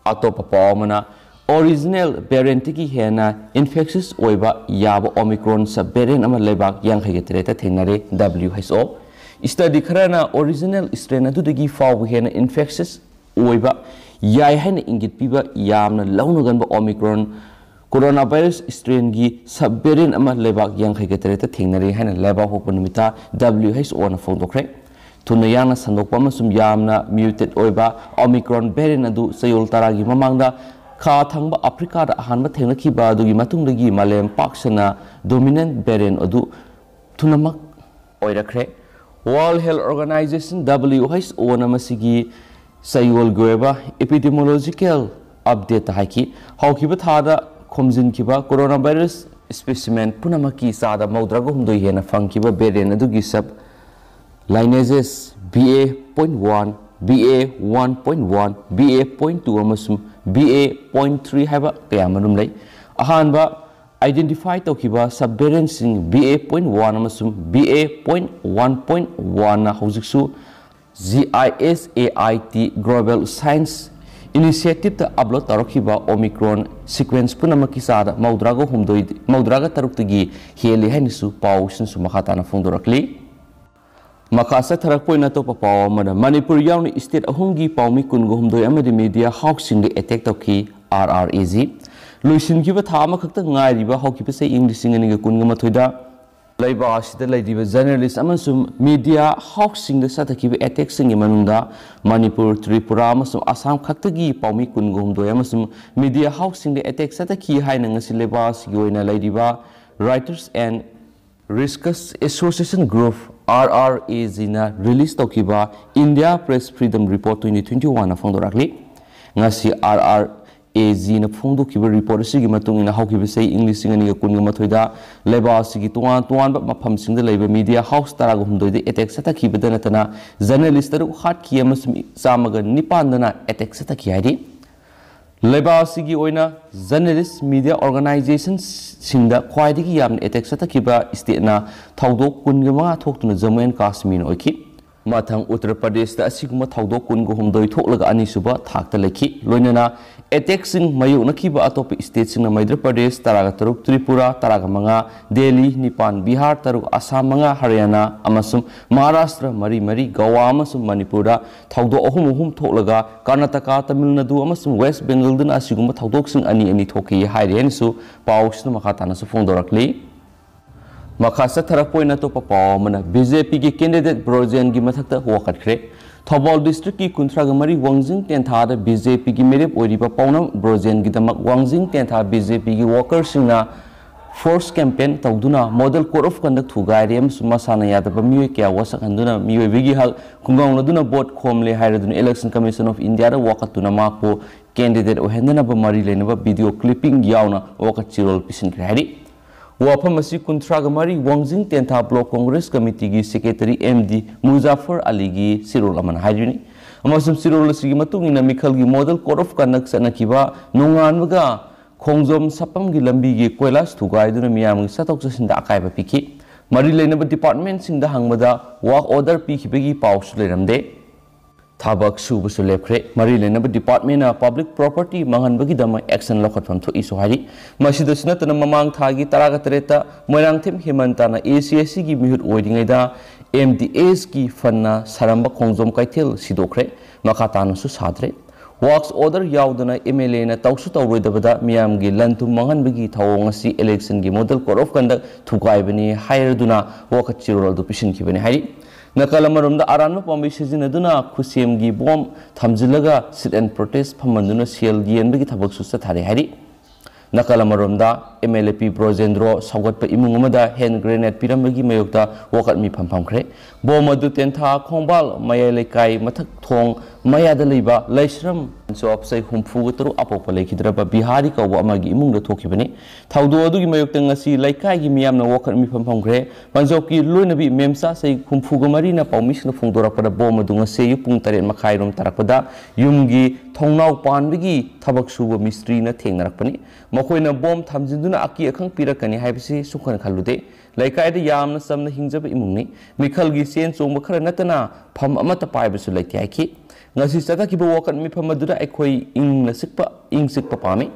ꯑꯇꯣꯞꯄ ꯄꯥꯎ ꯑꯃꯅ, original variantꯇꯒꯤ ꯍꯦꯟꯅ infectious ꯑꯣꯏꯕ ꯌꯥꯕ Omicron subvariant ꯑꯃ ꯂꯩꯕꯥꯛ ꯌꯥꯡꯈꯩꯒ ꯇꯔꯦꯠꯇ ꯊꯦꯡꯅꯔꯦ, W H O꯫ Study ꯈꯔꯅ original strain ꯑꯗꯨꯗꯒꯤ ꯐꯥꯎꯕ ꯍꯦꯟꯅ infectious ꯑꯣꯏꯕ ꯌꯥꯏ ꯍꯥꯏꯅ ꯏꯪꯒꯤꯠ ꯄꯤꯕ ꯌꯥꯝꯅ ꯂꯧꯅꯒꯟꯕ Omicron coronavirus strainꯒꯤ subvariant ꯑꯃ ꯂꯩꯕꯥꯛ ꯌꯥꯡꯈꯩꯒ ꯇꯔꯦꯠꯇ ꯊꯦꯡꯅꯔꯦ ꯍꯥꯏꯅ ꯂꯩꯕꯥꯛꯄꯣꯛꯄ ꯅꯨꯃꯤꯠꯇ W H O ꯅ ꯐꯣꯡꯗꯣꯛꯈ꯭ꯔꯦ꯫ ꯊꯨꯅ ꯌꯥꯡꯅ ꯁꯟꯗꯣꯛꯄ ꯑꯃꯁꯨꯡ ꯌꯥꯝꯅ mutate ꯑꯣꯏꯕ Omicron variant ꯑꯗꯨ ꯆꯌꯣꯜ ꯇꯔꯥꯒꯤ ꯃꯃꯥꯡꯗ ꯈꯥ ꯊꯪꯕ Africaꯗ ꯑꯍꯥꯟꯕ ꯊꯦꯡꯅꯈꯤꯕ ꯑꯗꯨꯒꯤ ꯃꯇꯨꯡꯗꯒꯤ ꯃꯥꯂꯦꯝ ꯄꯥꯛ ꯁꯟꯅ dominant variant ꯑꯗꯨ ꯊꯨꯅꯃꯛ ꯑꯣꯏꯔꯛꯈ꯭ꯔꯦ꯫ World Health Organization, W H O ꯅ ꯃꯁꯤꯒꯤ ꯆꯌꯣꯜꯒꯤ ꯑꯣꯏꯕ epidemiological updateꯇ ꯍꯥꯏꯈꯤ, ꯍꯧꯈꯤꯕ ꯊꯥꯗ ꯈꯣꯝꯖꯤꯟꯈꯤꯕ coronavirus specimen ꯄꯨꯝꯅꯃꯛꯀꯤ ꯆꯥꯗ ꯃꯧꯗ꯭ꯔꯥꯒ ꯍꯨꯝꯗꯣꯏ ꯍꯦꯟꯅ ꯐꯪꯈꯤꯕ variant ꯑꯗꯨꯒꯤ sub lineages B A point one, B A one point one, B A point two ꯑꯃꯁꯨꯡ B A point three ꯍꯥꯏꯕ ꯀꯌꯥ ꯃꯔꯨꯝ ꯂꯩ꯫ ꯑꯍꯥꯟꯕ identify ꯇꯧꯈꯤꯕ subvariantꯁꯤꯡ B A point one ꯑꯃꯁꯨꯡ B A point one point one ꯅ ꯍꯧꯖꯤꯛꯁꯨ G I S A I T Global Science Initiativeꯇ upload ꯇꯧꯔꯛꯈꯤꯕ Omicron sequence ꯄꯨꯝꯅꯃꯛꯀꯤ ꯆꯥꯗ ꯃꯧꯗ꯭ꯔꯥꯒ ꯍꯨꯝꯗꯣꯏ, ꯃꯧꯗ꯭ꯔꯥꯒ ꯇꯔꯨꯛꯇꯒꯤ ꯍꯦꯜꯂꯤ ꯍꯥꯏꯅꯁꯨ ꯄꯥꯎꯁꯤꯡꯁꯨ ꯃꯈꯥ ꯇꯥꯅ ꯐꯣꯡꯗꯣꯔꯛꯂꯤ꯫ ꯃꯈꯥ ꯆꯠꯊꯔꯛꯄ ꯑꯣꯏꯅ ꯑꯇꯣꯞꯄ ꯄꯥꯎ ꯑꯃꯗ, ꯃꯅꯤꯄꯨꯔ ꯌꯥꯎꯅ state ꯑꯍꯨꯝꯒꯤ ꯄꯥꯎꯃꯤ ꯀꯨꯟꯒ ꯍꯨꯝꯗꯣꯏ ꯑꯃꯗꯤ media houseꯁꯤꯡꯗ attack ꯇꯧꯈꯤ, R R A G꯫ ꯂꯣꯏꯁꯤꯟꯈꯤꯕ ꯊꯥ ꯑꯃꯈꯛꯇ ꯉꯥꯏꯔꯤꯕ ꯍꯧꯈꯤꯕ ꯆꯍꯤ ꯏꯪ ꯂꯤꯁꯤꯡ ꯑꯅꯤꯒ ꯀꯨꯟꯒ ꯃꯥꯊꯣꯏꯗ ꯂꯩꯕꯥꯛ ꯑꯁꯤꯗ ꯂꯩꯔꯤꯕ journalist ꯑꯃꯁꯨꯡ media houseꯁꯤꯡꯗ ꯆꯠꯊꯈꯤꯕ attackꯁꯤꯡꯒꯤ ꯃꯅꯨꯡꯗ ꯃꯅꯤꯄꯨꯔ, ꯇ꯭ꯔꯤꯄꯨꯔꯥ ꯑꯃꯁꯨꯡ ꯑꯁꯥꯝ ꯈꯛꯇꯒꯤ ꯄꯥꯎꯃꯤ ꯀꯨꯟꯒ ꯍꯨꯝꯗꯣꯏ ꯑꯃꯁꯨꯡ media houseꯁꯤꯡꯗ attack ꯆꯠꯊꯈꯤ ꯍꯥꯏꯅ ꯉꯁꯤ ꯂꯩꯕꯥꯛ ꯑꯁꯤꯒꯤ ꯑꯣꯏꯅ ꯂꯩꯔꯤꯕ Writers and Research Association Group, R R A G ꯅ release ꯇꯧꯈꯤꯕ India Press Freedom Report twenty twenty-one ꯅ ꯐꯣꯡꯗꯣꯔꯛꯂꯤ꯫ ꯉꯁꯤ R R A G ꯅ ꯐꯣꯡꯗꯣꯛꯈꯤꯕ report ꯑꯁꯤꯒꯤ ꯃꯇꯨꯡ ꯏꯟꯅ, ꯍꯧꯈꯤꯕ ꯆꯍꯤ ꯏꯪ ꯂꯤꯁꯤꯡ ꯑꯅꯤꯒ ꯀꯨꯟꯒ ꯃꯥꯊꯣꯏꯗ ꯂꯩꯕꯥꯛ ꯑꯁꯤꯒꯤ ꯇꯣꯉꯥꯟ ꯇꯣꯉꯥꯟꯕ ꯃꯐꯝꯁꯤꯡꯗ ꯂꯩꯕ media house ꯇꯔꯥꯒ ꯍꯨꯝꯗꯣꯏꯗ attack ꯆꯠꯊꯈꯤꯕꯗ ꯅꯠꯇꯅ journalist ꯇꯔꯨꯛ ꯍꯥꯠꯈꯤ ꯑꯃꯁꯨꯡ ꯆꯥꯝꯃꯒ ꯅꯤꯄꯥꯟꯗꯅ attack ꯆꯠꯊꯈꯤ ꯍꯥꯏꯔꯤ꯫ ꯂꯩꯕꯥꯛ ꯑꯁꯤꯒꯤ ꯑꯣꯏꯅ journalist, media organization ꯁꯤꯡꯗ ꯈ꯭ꯋꯥꯏꯗꯒꯤ ꯌꯥꯝꯅ attack ꯆꯠꯊꯈꯤꯕ state ꯅ ꯊꯧꯗꯣꯛ ꯀꯨꯟꯒ ꯃꯉꯥ ꯊꯣꯛꯇꯨꯅ ꯖꯝꯃꯨ ꯑꯦꯟ ꯀꯥꯁꯃꯤꯔꯅ ꯑꯣꯏꯈꯤ꯫ ꯃꯊꯪ ꯎꯠꯇꯔ ꯄ꯭ꯔꯗꯦꯁꯇ ꯑꯁꯤꯒꯨꯝꯕ ꯊꯧꯗꯣꯛ ꯀꯨꯟꯒ ꯍꯨꯝꯗꯣꯏ ꯊꯣꯛꯂꯒ ꯑꯅꯤꯁꯨꯕ ꯊꯥꯛꯇ ꯂꯩꯈꯤ꯫ ꯂꯣꯏꯅꯅ attack ꯁꯤꯡ ꯃꯥꯌꯣꯛꯅꯈꯤꯕ ꯑꯇꯣꯞꯄ state ꯁꯤꯡꯅ ꯃꯙ꯭ꯌ ꯄ꯭ꯔꯗꯦꯁ ꯇꯔꯥꯒ ꯇꯔꯨꯛ, ꯇ꯭ꯔꯤꯄꯨꯔꯥ ꯇꯔꯥꯒ ꯃꯉꯥ, ꯗꯦꯜꯂꯤ ꯅꯤꯄꯥꯟ, ꯕꯤꯍꯥꯔ ꯇꯔꯨꯛ, ꯑꯁꯥꯝ ꯃꯉꯥ, ꯍꯔꯤꯌꯥꯅꯥ ꯑꯃꯁꯨꯡ ꯃꯍꯥꯔꯥꯁꯇ꯭ꯔ ꯃꯔꯤ ꯃꯔꯤ, ꯒꯣꯋꯥ ꯑꯃꯁꯨꯡ ꯃꯅꯤꯄꯨꯔꯗ ꯊꯧꯗꯣꯛ ꯑꯍꯨꯝ ꯑꯍꯨꯝ ꯊꯣꯛꯂꯒ ꯀꯔꯅꯥꯇꯀꯥ, ꯇꯥꯃꯤꯜ ꯅꯥꯗꯨ ꯑꯃꯁꯨꯡ ꯋꯦꯁ ꯕꯦꯡꯒꯜꯗꯅ ꯑꯁꯤꯒꯨꯝꯕ ꯊꯧꯗꯣꯛꯁꯤꯡ ꯑꯅꯤ ꯑꯅꯤ ꯊꯣꯛꯈꯤ ꯍꯥꯏꯔꯤ ꯍꯥꯏꯅꯁꯨ ꯄꯥꯎꯁꯤꯅ ꯃꯈꯥ ꯇꯥꯅꯁꯨ ꯐꯣꯡꯗꯣꯔꯛꯂꯤ꯫ ꯃꯈꯥ ꯆꯠꯊꯔꯛꯄ ꯑꯣꯏꯅ ꯑꯇꯣꯞꯄ ꯄꯥꯎ ꯑꯃꯅ ꯕꯤ ꯖꯦ ꯄꯤꯒꯤ candidate ꯕ꯭ꯔꯣꯖꯦꯟꯒꯤ ꯃꯊꯛꯇ ꯋꯥꯀꯠꯈ꯭ꯔꯦ꯫ ꯊꯧꯕꯥꯜ district ꯀꯤ ꯀꯨꯟꯊ꯭ꯔꯥꯒ ꯃꯔꯤ ꯋꯥꯡꯖꯤꯡ ꯇꯦꯟꯊꯥꯗ ꯕꯤ ꯖꯦ ꯄꯤꯒꯤ ꯃꯤꯔꯦꯞ ꯑꯣꯏꯔꯤꯕ ꯄꯥꯎꯅꯝ ꯕ꯭ꯔꯣꯖꯦꯟꯒꯤꯗꯃꯛ ꯋꯥꯡꯖꯤꯡ ꯇꯦꯟꯊꯥ ꯕꯤ ꯖꯦ ꯄꯤꯒꯤ worker ꯁꯤꯡꯅ force campaign ꯇꯧꯗꯨꯅ model code of conduct ꯊꯨꯒꯥꯏꯔꯦ ꯑꯃꯁꯨꯡ ꯃꯁꯥꯅ ꯌꯥꯗꯕ ꯃꯤꯑꯣꯏ ꯀꯌꯥ ꯋꯥꯁꯛꯍꯟꯗꯨꯅ ꯃꯤꯑꯣꯏꯕꯒꯤ ꯍꯛ ꯈꯨꯡꯒꯪꯂꯗꯨꯅ vote ꯈꯣꯝꯂꯦ ꯍꯥꯏꯔꯗꯨꯅ Election Commission of India ꯗ ꯋꯥꯀꯠꯇꯨꯅ ꯃꯍꯥꯛꯄꯨ candidate ꯑꯣꯏꯍꯟꯗꯅꯕ ꯃꯔꯤ ꯂꯩꯅꯕ video clipping ꯌꯥꯎꯅ ꯋꯥꯀꯠ ꯆꯦꯔꯣꯜ ꯄꯤꯁꯤꯟꯈ꯭ꯔꯦ ꯍꯥꯏꯔꯤ꯫ ꯋꯥꯐꯝ ꯑꯁꯤ ꯀꯨꯟꯊ꯭ꯔꯥꯒ ꯃꯔꯤ ꯋꯥꯡꯖꯤꯡ ꯇꯦꯟꯊꯥ Block Congress Committee ꯒꯤ secretary ꯑꯦꯝ ꯗꯤ ꯃꯨꯖꯥꯐꯔ ꯑꯂꯤꯒꯤ ꯆꯦꯔꯣꯜ ꯑꯃꯅ ꯍꯥꯏꯔꯤꯕꯅꯤ꯫ ꯑꯃꯁꯨꯡ ꯆꯦꯔꯣꯜ ꯑꯁꯤꯒꯤ ꯃꯇꯨꯡ ꯏꯟꯅ ꯃꯤꯈꯜꯒꯤ model code of conduct ꯆꯠꯅꯈꯤꯕ ꯅꯣꯡꯉꯥꯟꯕꯒ ꯈꯣꯡꯖꯣꯝ ꯁꯥꯄꯝꯒꯤ ꯂꯝꯕꯤꯒꯤ ꯀꯣꯏꯂꯥꯁ ꯊꯨꯒꯥꯏꯗꯨꯅ ꯃꯤꯌꯥꯝꯒꯤ ꯆꯠꯊꯣꯛ ꯆꯠꯁꯤꯟꯗ ꯑꯀꯥꯏꯕ ꯄꯤꯈꯤ꯫ ꯃꯔꯤ ꯂꯩꯅꯕ department ꯁꯤꯡꯗ ꯍꯪꯕꯗ work order ꯄꯤꯈꯤꯕꯒꯤ ꯄꯥꯎꯁꯨ ꯂꯩꯔꯝꯗꯦ꯫ ꯊꯕꯛ ꯁꯨꯕꯁꯨ ꯂꯦꯞꯈ꯭ꯔꯦ꯫ ꯃꯔꯤ ꯂꯩꯅꯕ department ꯅ public property ꯃꯥꯡꯍꯟꯕꯒꯤꯗꯃꯛ action ꯂꯧꯈꯠꯐꯝ ꯊꯣꯛꯏꯁꯨ ꯍꯥꯏꯔꯤ꯫ ꯃꯁꯤꯗꯁꯨ ꯅꯠꯇꯅ ꯃꯃꯥꯡ ꯊꯥꯒꯤ ꯇꯔꯥꯒ ꯇꯔꯦꯠꯇ Moirangthem ꯍꯦꯃꯟꯇꯅ A C S C ꯒꯤ ꯃꯤꯍꯨꯠ ꯑꯣꯏꯔꯤꯉꯩꯗ M D S ꯀꯤ fund ꯅ ꯁꯥꯔꯝꯕ ꯈꯣꯡꯖꯣꯝ ꯀꯩꯊꯦꯜ ꯁꯤꯗꯣꯛꯈ꯭ꯔꯦ꯫ ꯃꯈꯥ ꯇꯥꯅꯁꯨ ꯁꯥꯗ꯭ꯔꯦ꯫ Works order ꯌꯥꯎꯗꯅ M L A ꯅ ꯇꯧꯁꯨ ꯇꯧꯔꯣꯏꯗꯕꯗ ꯃꯤꯌꯥꯝꯒꯤ ꯂꯟ ꯊꯨꯝ ꯃꯥꯡꯍꯟꯕꯒꯤ ꯊꯧꯑꯣꯡ ꯑꯁꯤ election ꯒꯤ model code of conduct ꯊꯨꯒꯥꯏꯕꯅꯤ ꯍꯥꯏꯔꯗꯨꯅ ꯋꯥꯀꯠ ꯆꯦꯔꯣꯜ ꯑꯗꯨ ꯄꯤꯁꯤꯟꯈꯤꯕꯅꯤ ꯍꯥꯏꯔꯤ꯫ ꯅꯥꯀꯜ ꯑꯃꯔꯣꯝꯗ ꯑꯔꯥꯟꯕ ꯄꯥꯝꯕꯩ ꯁꯤꯖꯤꯟꯅꯗꯨꯅ ꯈꯨꯠꯁꯦꯝꯒꯤ ꯕꯣꯝ ꯊꯝꯖꯤꯜꯂꯒ sit and protest ꯐꯝꯍꯟꯗꯨꯅ ꯁꯦꯜ ꯌꯦꯟꯕꯒꯤ ꯊꯕꯛꯁꯨ ꯆꯠꯊꯔꯦ ꯍꯥꯏꯔꯤ꯫ ꯅꯥꯀꯜ ꯑꯃꯔꯣꯝꯗ, ꯑꯦꯝ ꯑꯦꯜ ꯑꯦ ꯄꯤ ꯕ꯭ꯔꯣꯖꯦꯟꯗ꯭ꯔꯣ ꯁꯧꯒꯠꯄ ꯏꯃꯨꯡ ꯑꯃꯗ ꯍꯦꯟ ꯒ꯭ꯔꯦꯅꯦꯗ ꯄꯤꯔꯝꯕꯒꯤ ꯃꯥꯌꯣꯛꯇ ꯋꯥꯀꯠ ꯃꯤꯐꯝ ꯐꯝꯈ꯭ꯔꯦ꯫ ꯕꯣꯝ ꯑꯗꯨ ꯇꯦꯟꯊꯥ ꯈꯣꯡꯕꯥꯜ ꯃꯌꯥꯏ ꯂꯩꯀꯥꯏ ꯃꯊꯛ ꯊꯣꯡ ꯃꯌꯥꯗ ꯂꯩꯕ ꯂꯩꯁ꯭ꯔꯝ ꯆꯣꯞ ꯆꯍꯤ ꯍꯨꯝꯐꯨꯒ ꯇꯔꯨꯛ ꯑꯄꯣꯛꯄ ꯂꯩꯈꯤꯗ꯭ꯔꯕ ꯕꯤꯍꯥꯔꯤ ꯀꯧꯕ ꯑꯃꯒꯤ ꯏꯃꯨꯡꯗ ꯊꯣꯛꯈꯤꯕꯅꯤ꯫ ꯊꯧꯗꯣꯛ ꯑꯗꯨꯒꯤ ꯃꯥꯌꯣꯛꯇ ꯉꯁꯤ ꯂꯩꯀꯥꯏꯒꯤ ꯃꯤꯌꯥꯝꯅ ꯋꯥꯀꯠ ꯃꯤꯐꯝ ꯐꯝꯈ꯭ꯔꯦ꯫ ꯃꯟꯖꯣꯞꯀꯤ ꯂꯣꯏꯅꯕꯤ ꯃꯦꯝꯆꯥ ꯆꯍꯤ ꯍꯨꯝꯐꯨꯒ ꯃꯔꯤꯅ ꯄꯥꯎꯃꯤꯁꯤꯡꯅ ꯐꯣꯡꯗꯣꯔꯛꯄꯗ ꯕꯣꯝ ꯑꯗꯨ ꯉꯁꯤ ꯑꯌꯨꯛ ꯄꯨꯡ ꯇꯔꯦꯠ ꯃꯈꯥꯏꯔꯣꯝ ꯇꯥꯔꯛꯄꯗ ꯌꯨꯝꯒꯤ ꯊꯣꯡꯅꯥꯎ ꯄꯥꯟꯕꯒꯤ ꯊꯕꯛ ꯁꯨꯕ ꯃꯤꯁꯇ꯭ꯔꯤꯅ ꯊꯦꯡꯅꯔꯛꯄꯅꯤ꯫ ꯃꯈꯣꯏꯅ ꯕꯣꯝ ꯊꯝꯖꯤꯟꯗꯨꯅ ꯑꯀꯤ ꯑꯈꯪ ꯄꯤꯔꯛꯀꯅꯤ ꯍꯥꯏꯕꯁꯤ ꯁꯨꯡꯈꯟ ꯈꯜꯂꯨꯗꯦ꯫ ꯂꯩꯀꯥꯏꯗ ꯌꯥꯝꯅ ꯆꯝꯅ ꯍꯤꯡꯖꯕ ꯏꯃꯨꯡꯅꯤ꯫ ꯃꯤꯈꯜꯒꯤ ꯆꯦꯟ ꯆꯣꯡꯕ ꯈꯔ ꯅꯠꯇꯅ ꯐꯝ ꯑꯃꯠꯇ ꯄꯥꯏꯕꯁꯨ ꯂꯩꯇꯦ ꯍꯥꯏꯈꯤ꯫ ꯉꯁꯤ ꯆꯠꯊꯈꯤꯕ ꯋꯥꯀꯠ ꯃꯤꯐꯝ ꯑꯗꯨꯗ ꯑꯩꯈꯣꯏ ꯏꯪꯅ ꯆꯤꯛꯄ, ꯏꯪ ꯆꯤꯛꯄ ꯄꯥꯝꯃꯤ꯫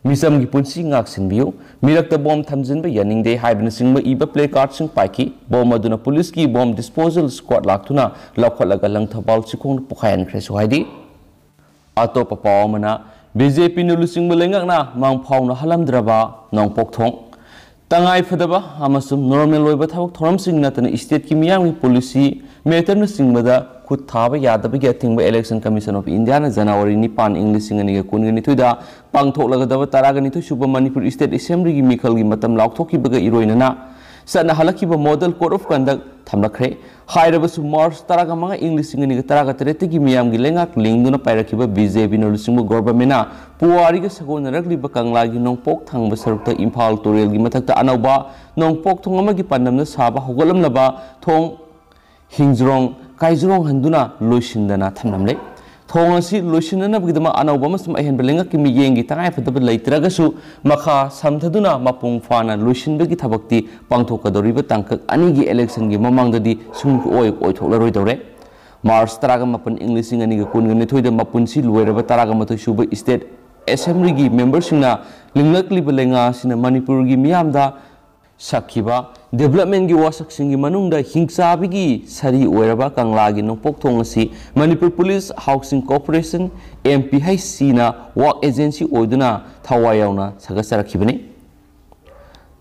ꯃꯤꯆꯝꯒꯤ ꯄꯨꯟꯁꯤ ꯉꯥꯛꯁꯤꯟꯕꯤꯌꯨ꯫ ꯃꯤꯔꯛꯇ ꯕꯣꯝ ꯊꯝꯖꯤꯟꯕ ꯌꯥꯅꯤꯡꯗꯦ ꯍꯥꯏꯕꯅꯆꯤꯡꯕ ꯏꯕ ꯄ꯭ꯂꯦ ꯀꯥꯔꯗꯁꯤꯡ ꯄꯥꯏꯈꯤ꯫ ꯕꯣꯝ ꯑꯗꯨꯅ ꯄꯨꯂꯤꯁꯀꯤ ꯕꯣꯝ ꯗꯤꯁꯄꯣꯖꯦꯜ ꯁ꯭ꯀ꯭ꯋꯥꯗ ꯂꯥꯛꯇꯨꯅ ꯂꯧꯈꯠꯂꯒ ꯂꯪꯊꯕꯥꯜ ꯆꯤꯡꯈꯣꯡꯗ ꯄꯣꯈꯥꯏꯍꯟꯈ꯭ꯔꯦꯁꯨ ꯍꯥꯏꯗꯤ꯫ ꯑꯇꯣꯞꯄ ꯄꯥꯎ ꯑꯃꯅ, ꯕꯤ ꯖꯦ ꯄꯤꯅ ꯂꯨꯆꯤꯡꯕ ꯂꯩꯉꯥꯛꯅ ꯃꯥꯡ ꯐꯥꯎꯅ ꯍꯜꯂꯝꯗ꯭ꯔꯕ ꯅꯣꯡꯄꯣꯛ ꯊꯣꯡ꯫ ꯇꯉꯥꯏ ꯐꯗꯕ ꯑꯃꯁꯨꯡ ꯅꯣꯔꯃꯦꯜ ꯑꯣꯏꯕ ꯊꯕꯛ ꯊꯧꯔꯝꯁꯤꯡ ꯅꯠꯇꯅ ꯏꯁꯇꯦꯠꯀꯤ ꯃꯤꯌꯥꯝꯒꯤ ꯄꯣꯂꯤꯁꯤ ꯃꯦꯇꯔꯅꯆꯤꯡꯕꯗ ꯈꯨꯠ ꯊꯥꯕ ꯌꯥꯗꯕꯒꯤ ꯑꯊꯤꯡꯕ Election Commission of Indiaꯅ ꯖꯅꯋꯥꯔꯤ ꯅꯤꯄꯥꯟ, ꯏꯪ ꯂꯤꯁꯤꯡ ꯑꯅꯤꯒ ꯀꯨꯟꯒ ꯅꯤꯊꯣꯏꯗ ꯄꯥꯡꯊꯣꯛꯂꯒꯗꯕ ꯇꯔꯥꯒ ꯅꯤꯊꯣꯏ ꯁꯨꯕ ꯃꯅꯤꯄꯨꯔ ꯏꯁꯇꯦꯠ ꯑꯦꯁꯦꯝꯕ꯭ꯂꯤꯒꯤ ꯃꯤꯈꯜꯒꯤ ꯃꯇꯝ ꯂꯥꯎꯊꯣꯛꯈꯤꯕꯒ ꯏꯔꯣꯏꯅꯅ ꯆꯠꯅꯍꯜꯂꯛꯈꯤꯕ Model Code of Conduct ꯊꯝꯂꯛꯈ꯭ꯔꯦ꯫ ꯍꯥꯏꯔꯕꯁꯨ ꯃꯥꯔꯆ ꯇꯔꯥꯒ ꯃꯉꯥ, ꯏꯪ ꯂꯤꯁꯤꯡ ꯑꯅꯤꯒ ꯇꯔꯥꯒ ꯇꯔꯦꯠꯇꯒꯤ ꯃꯤꯌꯥꯝꯒꯤ ꯂꯩꯉꯥꯛ ꯂꯤꯡꯗꯨꯅ ꯄꯥꯏꯔꯛꯈꯤꯕ ꯕꯤ ꯖꯦ ꯄꯤꯅ ꯂꯨꯆꯤꯡꯕ ꯒꯣꯚꯔꯟꯃꯦꯟꯠꯅ ꯄꯨꯋꯥꯔꯤꯒ ꯁꯥꯒꯣꯟꯅꯔꯛꯂꯤꯕ ꯀꯪꯂꯥꯒꯤ ꯅꯣꯡꯄꯣꯛ ꯊꯪꯕ ꯁꯔꯨꯛꯇ ꯏꯝꯐꯥꯜ ꯇꯨꯔꯦꯜꯒꯤ ꯃꯊꯛꯇ ꯑꯅꯧꯕ ꯅꯣꯡꯄꯣꯛ ꯊꯣꯡ ꯑꯃꯒꯤ ꯄꯥꯟꯗꯝꯗ ꯁꯥꯕ ꯍꯧꯒꯠꯂꯝꯂꯕ ꯊꯣꯡ ꯍꯤꯡꯖ꯭ꯔꯣꯡ ꯀꯥꯏꯖ꯭ꯔꯣꯡ ꯍꯟꯗꯨꯅ ꯂꯣꯏꯁꯤꯟꯗꯅ ꯊꯝꯂꯝꯂꯦ꯫ ꯊꯣꯡ ꯑꯁꯤ ꯂꯣꯏꯁꯤꯟꯅꯅꯕꯒꯤꯗꯃꯛ ꯑꯅꯧꯕ ꯑꯃꯁꯨꯡ ꯑꯍꯦꯟꯕ ꯂꯩꯉꯥꯛꯀꯤ ꯃꯤꯠꯌꯦꯡꯒꯤ ꯇꯉꯥꯏꯐꯗꯕ ꯂꯩꯇ꯭ꯔꯒꯁꯨ, ꯃꯈꯥ ꯁꯝꯊꯗꯨꯅ ꯃꯄꯨꯡ ꯐꯥꯅ ꯂꯣꯏꯁꯤꯟꯕꯒꯤ ꯊꯕꯛꯇꯤ ꯄꯥꯡꯊꯣꯛꯀꯗꯧꯔꯤꯕ ꯇꯥꯡꯀꯛ ꯑꯅꯤꯒꯤ election ꯒꯤ ꯃꯃꯥꯡꯗꯗꯤ ꯁꯨꯡꯑꯣꯏ ꯑꯣꯏꯊꯣꯛꯂꯔꯣꯏꯗꯧꯔꯦ꯫ ꯃꯥꯔꯆ ꯇꯔꯥꯒ ꯃꯥꯄꯟ, ꯏꯪ ꯂꯤꯁꯤꯡ ꯑꯅꯤꯒ ꯀꯨꯟꯒ ꯅꯤꯊꯣꯏꯗ ꯃꯄꯨꯟꯁꯤ ꯂꯣꯏꯔꯕ ꯇꯔꯥꯒ ꯃꯥꯊꯣꯏ ꯁꯨꯕ ꯏꯁꯇꯦꯠ ꯑꯦꯁꯦꯝꯕ꯭ꯂꯤꯒꯤ ꯃꯦꯝꯕꯔꯁꯤꯡꯅ ꯂꯤꯡꯂꯛꯂꯤꯕ ꯂꯩꯉꯥꯛ ꯑꯁꯤꯅ ꯃꯅꯤꯄꯨꯔꯒꯤ ꯃꯤꯌꯥꯝꯗ ꯁꯛꯈꯤꯕ development ꯀꯤ ꯋꯥꯁꯛꯁꯤꯡꯒꯤ ꯃꯅꯨꯡꯗ ꯍꯤꯡꯆꯥꯕꯤꯒꯤ ꯁꯔꯤ ꯑꯣꯏꯔꯕ ꯀꯪꯂꯥꯒꯤ ꯅꯣꯡꯄꯣꯛ ꯊꯣꯡ ꯑꯁꯤ Manipur police, housing corporation, M P H ꯁꯤꯅ ꯋꯥꯛ ꯑꯦꯖꯦꯟꯁꯤ ꯑꯣꯏꯗꯨꯅ ꯊꯋꯥꯏ ꯌꯥꯎꯅ ꯁꯥꯒꯠꯆꯔꯛꯈꯤꯕꯅꯤ꯫